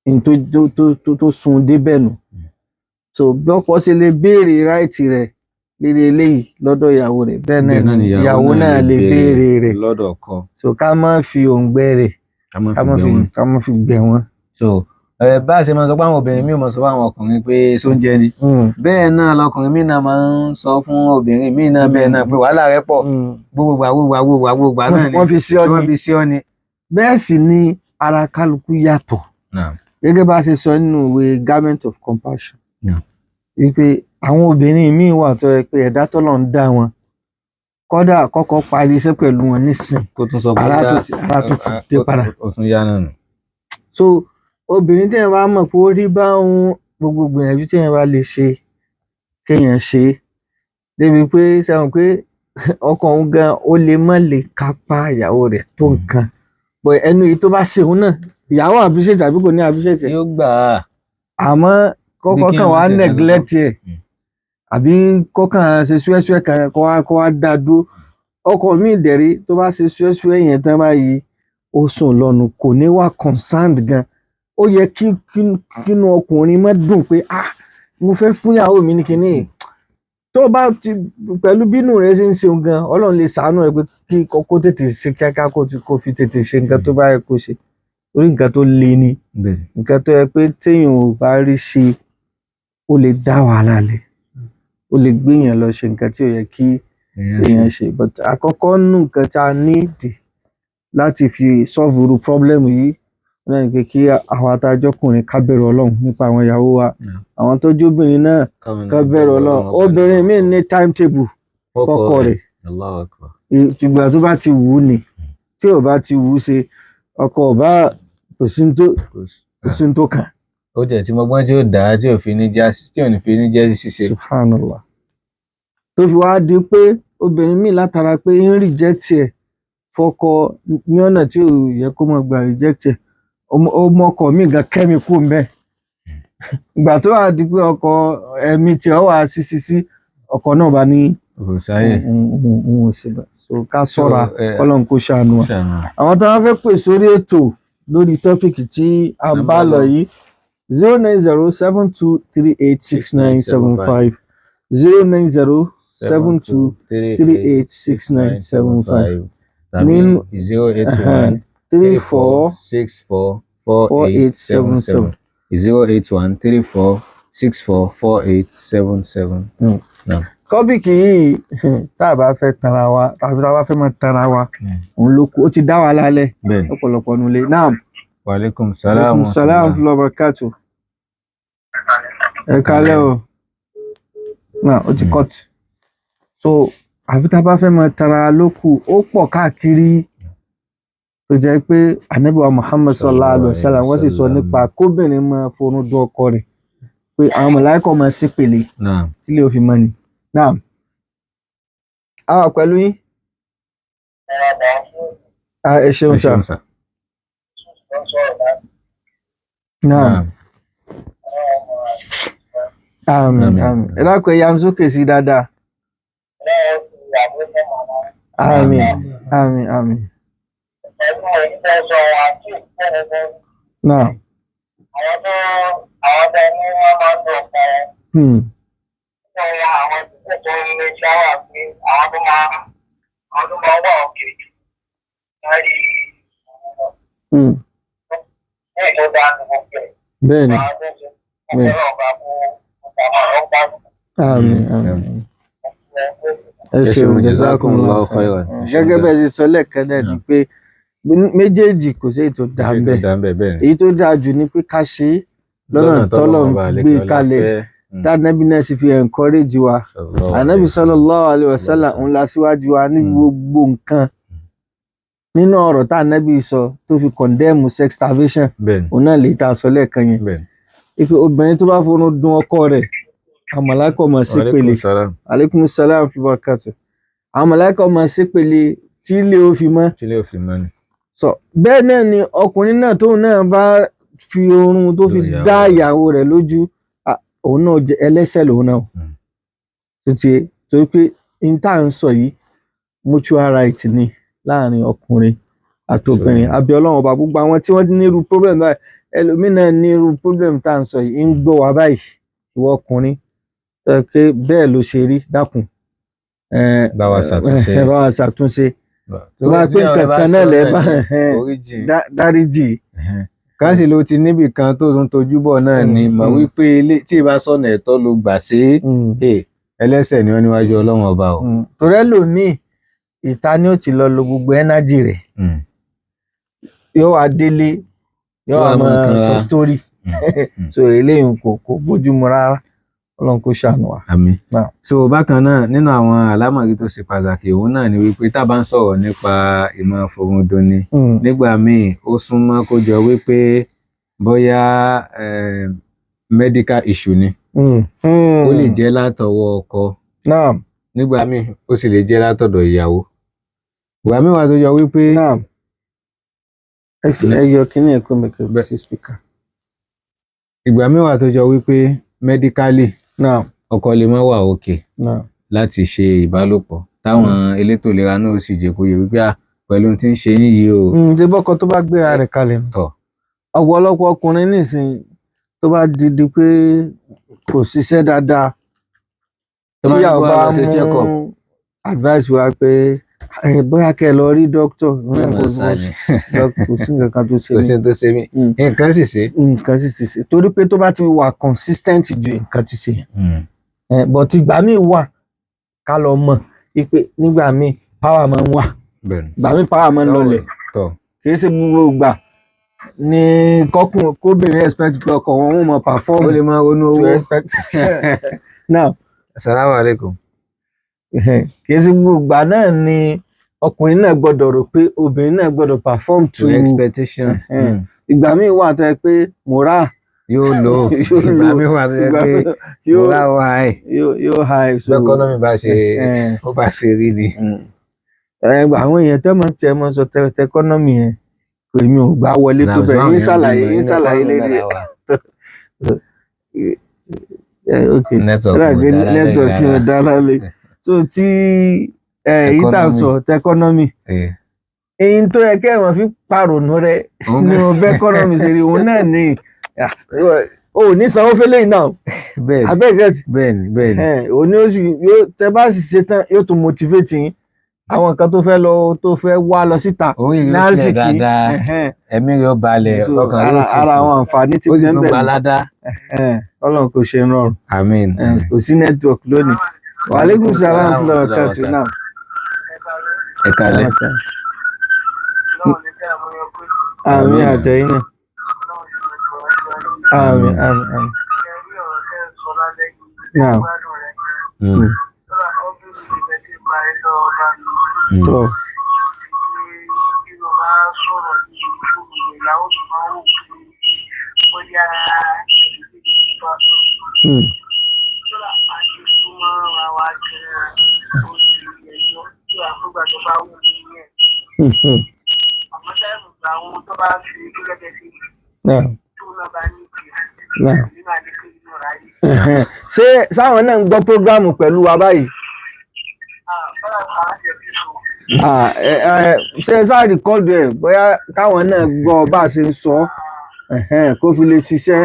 N tó tó tó tó tó sun débẹ̀ nù. So bí ọkọ ṣe lè béèrè right rẹ̀ lérí eléyìí lọ́dọ̀ ìyàwó rẹ̀, bẹ́ẹ̀ náà ni ìyàwó náà lè béèrè rẹ̀ lọ́dọ̀ ọkọ. So ká má fi òǹgbẹ rẹ̀, ká má ká má fi fi gbẹ wọn. ká má fi gbẹ wọ́n. So bá a ṣe máa sọ pé àwọn obìnrin míì máa sọ fún àwọn ọkùnrin pé sóúnjẹ ni, bẹ́ẹ̀ náà lọkùnrin míì náà máa ń sọ fún obìnrin míì náà bẹ́ẹ̀ náà pé wàhálà rẹ pọ̀, gbogbo gbà gbogbo gbà gbogbo gbà gbogbo gbà náà ni Wọ́n fi sí ọ tí wọ́n ni. fi sí ọ ni. Bẹ́ẹ̀ sì ni ara kálukú yàtọ̀, gẹ́gẹ́ bá a ṣe sọ nínú ìwé Garment of Compassion, wípé àwọn obìnrin míì wà tó yẹ pé ẹ̀dá tọ́lọ̀ ń dá wọn, kódà kọ́kọ́ parí iṣẹ́ pẹ̀lú wọn nísìn, Kó tún sọ pé ara tó ti ara tó ti dé padà. Ó tún yá náà nù. So obìnrin téèyàn bá mọ̀ pé ó rí bá òun, gbogbo gbìyànjú téèyàn bá lè ṣe, kéèyàn ṣe é débi pé sẹ́wọ̀n pé ọkọ òun gan ó lè má lè kápá ìyàwó rẹ̀ tó nǹkan, but ẹnu èyí tó bá ṣe òun náà, ìyàwó appreciate àbí kò ní appreciate ẹ̀. Yóò gbà á. Àmọ́ kọ́kọ́ Bí kàn kéèyàn wá má ṣe neglect ẹ̀, àbí kọ́kàn ṣe súẹ́súẹ́ kan kó wá dá dúró. Ọkọ mi dẹ̀rí, tó bá ṣe súẹ́súẹ́ yẹn tán báyìí, ó sùn lọ́nu, kò ní wá concerned gan. Ó yẹ kí kínú ọkùnrin má dùn pé, "Ah, mo fẹ́ fún ìyàwó mi ní kinní yìí." Tó bá ti pẹ̀lú bínú rẹ̀ ṣe ń ṣeun gan, Ọlọ́run lè ṣàánú rẹ̀ pé kí kó tètè ṣe kíákíá, kó fi tètè ṣe nǹkan tó bá yẹ kó ṣe, orí nǹkan tó le ni. Nǹkan tó yẹ pé téèyàn ò bá rí ṣe, ó lè dá wàhálà lẹ̀, ó lè gbéyàn lọ ṣe nǹkan tí ò yẹ kí èèyàn ṣe. But àkọ́kọ́ nù nǹkan tí a need láti fi solve irú problem yìí náà ni pé kí àwọn atajọ́kùnrin ká bẹ̀rù Ọlọ́run nípa àwọn ìyàwó wa. Àwọn tó jóbìnrin náà, ká bẹ̀rù Ọlọ́run. Obìnrin míì ní timetable fọ́kọ rẹ̀. Allahu Akbar. Ìgbà tó bá ti wù ú ni. Tí ò bá ti wù ú ṣe, ọkọ ò bá, kò sí ní tó kàn. Ó jẹ́ tí mọ́gbọ́n tí ó dá tí ò fi ní já tí ò ní fi ní jẹ́ ṣíṣe. Subhanallah, tó fi wá di pé obìnrin míì látara pé ń reject ẹ̀ fọ́kọ ní ọ̀nà tí ò yẹ kó máa gbà reject ẹ̀, ó mọ́kọ míì gan kẹ́mi kú mbẹ́. Ìgbà tó wà di pé ọkọ ẹ̀mí tí ọ wà sí sí sí ọkọ náà bá ní Kò sáyè. òun ò sí bẹ́ẹ̀. So ká ṣọ́ra, So, Ọlọ́run kó ṣàánú wa. Ṣàánú. Àwọn tó wá fẹ́ pè sórí ètò lórí topic tí a ń bá lọ yìí, 09072386975, 09072386975. Tàbí 081 34 64 4877, 08134644877. Topic yìí, tá a bá fẹ́ tanra wa tàbí tá a bá fẹ́ máa tanra wa, òun ló kú ó ti dá wa lálẹ́ lọ́pọ̀lọpọ̀ nulẹ̀ náà. Wa alaikum salaam. Aleykum salaam wa rahmatullahi wa barakatuh. Ẹ kálẹ́ o. Náà ó ti cut. So àfi tá a bá fẹ́ máa tara ló kù, ó pọ̀ káàkiri, tó jẹ́ pé Ànábì wa Muhammad sallallahu alaihi wasallam, wọ́n sì sọ nípa kóbìnrin máa forún dún ọkọ rẹ̀, pé àwọn màláíkà máa ṣépèlé tílé ó fi mọ́ ni. Náà a wà pẹ̀lú yín. Ah, ẹ ṣeun sir. Náà, àmín. Àmín. Àmín. Ẹ dákun, ẹ yanu sókè sí dáadáa. Àmín, àmín, àmín. Náà. Bẹ́ẹ̀ni. Àmín, àmín. Ẹ ṣeun, jazakumullahu khairan. Gẹ́gẹ́ bẹ́ẹ̀ ṣe sọ lẹ́ẹ̀kan náà ni pé méjèèjì kò sí èyí tó dáa ń bẹ̀. Èyí tó dáa jù ni pé ká ṣe é lọ́nà tọ́lọ́run gbé kalẹ̀, tánàbí náà sì fi encourage wa. Ànábì sallallahu alaihi wasallam òun la síwájú wa ní gbogbo nǹkan. Nínú ọ̀rọ̀ tá ànábì sọ tó fi condemn sex starvation, òun náà lè ta sọ lẹ́ẹ̀kan yẹn. Ipe obìnrin tó bá forun dun ọkọ rẹ̀, àwọn màláíkà máa ṣépèlé. Alaikum salam fi barakatuh. Àwọn màláíkà máa ṣépèlé tí ilé ó fi mọ́. Sọ bẹ́ẹ̀ náà ni ọkùnrin náà tóun náà bá fi oorun tó fi dá ìyàwó rẹ̀ lójú, òun náà ẹlẹ́ṣẹ̀ lòun náà. Torí pé n tá à ń sọ yìí mutual right ni láàrin ọkùnrin àti obìnrin. Àbí Ọlọ́run ọba gbogbo àwọn tí wọ́n ní irú problem báyìí, ẹlòmínà ní irú problem tá à ń sọ yìí ń gbọ́ wa báyìí. Ìwọ ọkùnrin tó yẹ pé bẹ́ẹ̀ ló ṣe rí, dákun bá wa ṣàtúnṣe. Bá wa ṣàtúnṣe. Bá pé nǹkan kan náà lẹ́ bá dáríjì. Káṣí ló ti níbì kan tó ń tojú bọ̀ náà ni mọ̀ wípé tí ìbá sọ̀nà ẹ̀tọ́ ló gbà ṣe é, ẹlẹ́ṣẹ̀ ni wọ́n níwájú Ọlọ́run ọba o. Torí ẹlòmíì ìta ni ó ti lọ lo gbogbo ẹ́nájì rẹ̀, yóò wá délé yóò wá máa sọ story. So eléyìí kò bójúmu rárá. Ọlọ́run kò ṣàánú wa. Àmín. So bákan náà nínú àwọn àlámọ̀rí tó ṣe pàtàkì òun náà ni wípé tá a bá ń sọ̀rọ̀ nípa ìmọ̀ forundunni, nígbà míì ó súnmọ́ kó jọ wípé bóyá medical issue ni. Ó lè jẹ́ látọwọ́ ọkọ. Nígbà míì ó sì lè jẹ́ látọ̀dọ̀ ìyàwó. Ìgbà míì wà tó jọ wípé. Ẹ yọ kíní ẹ̀kọ́ mi kò sí speaker. Ìgbà míì wà tó jọ wípé medically ọkọ lè má wà òkè láti ṣe ìbálòpọ̀, táwọn elétò ìlera náà sì jẹ́ kó yẹ wípé pẹ̀lú tí ń ṣe yín yìí o. Ṣé bọ́kọ tó bá gbéra rẹ̀ kalẹ̀ nù. Ọ̀pọ̀lọpọ̀ ọkùnrin nísìnyí tó bá di pé kò ṣiṣẹ́ dáadáa, tí àwọn bá mú advice wa pé bóyá kẹ́ ẹ lọ rí doctor, kò sí nǹkan kan tó ṣe mí. Kò sí tó ṣe mí. Nǹkan sì ṣe. Nǹkan sì ti ṣe torí pé tó bá ti wà consistent ju nǹkan ti ṣe. But ìgbà míì wà ká lọ mọ̀ pé nígbà míì power máa ń wà, ìgbà míì power máa ń lọlẹ̀. Kì í ṣe gbogbo ìgbà ni kọkùn kóbìnrin expect pé ọkọ wọn ò mọ perform. Ó lè máa ronú owó. Now, assalamu alaikum. Kì í ṣe gbogbo ìgbà náà ni ọkùnrin náà gbọ́dọ̀ rò pé obìnrin náà gbọ́dọ̀ perform to expectation. Ìgbà míì wà tó yẹ pé moral yóò lò, ìgbà míì wà tó yẹ pé moral ó high, yóò high. So economy bá ṣe ó bá ṣe rí ni. Àwọn èèyàn tẹ́ máa ń tẹ́ máa ń sọ tẹkọ́nọ́mì yẹn, èmi ò gbà wọlé tó bẹ̀rẹ̀ yín ṣàlàyé yín ṣàlàyé lérí ẹ̀. Network ò dára lé. So tí èyí tá à ń sọ tẹkọ́nọ́mì, èyí tó yẹ kẹ́ wọ́n fi pàrònú rẹ ní ọbẹ̀ kọ́nọ́mì ṣe rí òun náà ní o ò ní sanwó fẹ́lẹ́ yìí náà. Abẹ́gẹ́tì bẹ́ẹ̀ni bẹ́ẹ̀ni òun ni ó sì yóò tẹ bá sì ṣe tán yóò tún motivate yín àwọn nǹkan tó fẹ́ lọ tó fẹ́ wá lọ síta násìkí ẹ̀mí rẹ̀ ó balẹ̀, ọkàn rẹ̀ ó tutù, ara àwọn àǹfààní tí ó sì tún gba ládá. Ọlọ́run kò ṣe ń rọrùn. Àmín. Kò sí network lónìí. Wa alaikum salam wa rahmatullahi náà. Ẹ kálẹ́. Àmín àtẹ̀yìn náà. Àmín àmín àmín. Náà. Tó. Ṣé sáwọn náà ń gbọ́ prógrámù pẹ̀lú wa báyìí? Ṣé sáà rìkọ́dù ẹ̀ bóyá káwọn náà gbọ́ bá a ṣe ń sọ kó fi lè ṣiṣẹ́.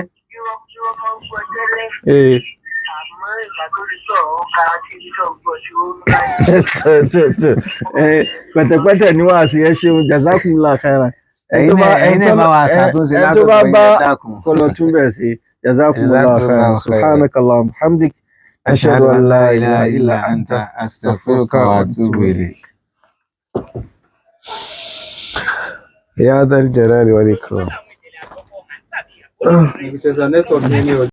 Pẹ̀tẹ̀pẹ̀tẹ̀ ni wàá sí, ẹ ṣeun, jazakumullahu khairan. Ẹ̀yin náà bá wa ṣàtúnṣe látọ̀dọ̀ yín, dákun. Kó lọ tún bẹ̀ sí, jazakumullahu khairan. Subhanakallahumma hamdik, Ashhadu an la ilaha illa anta astaghfiruka wa atubu ilayk. Ya dhal jalali wal ikram. Network.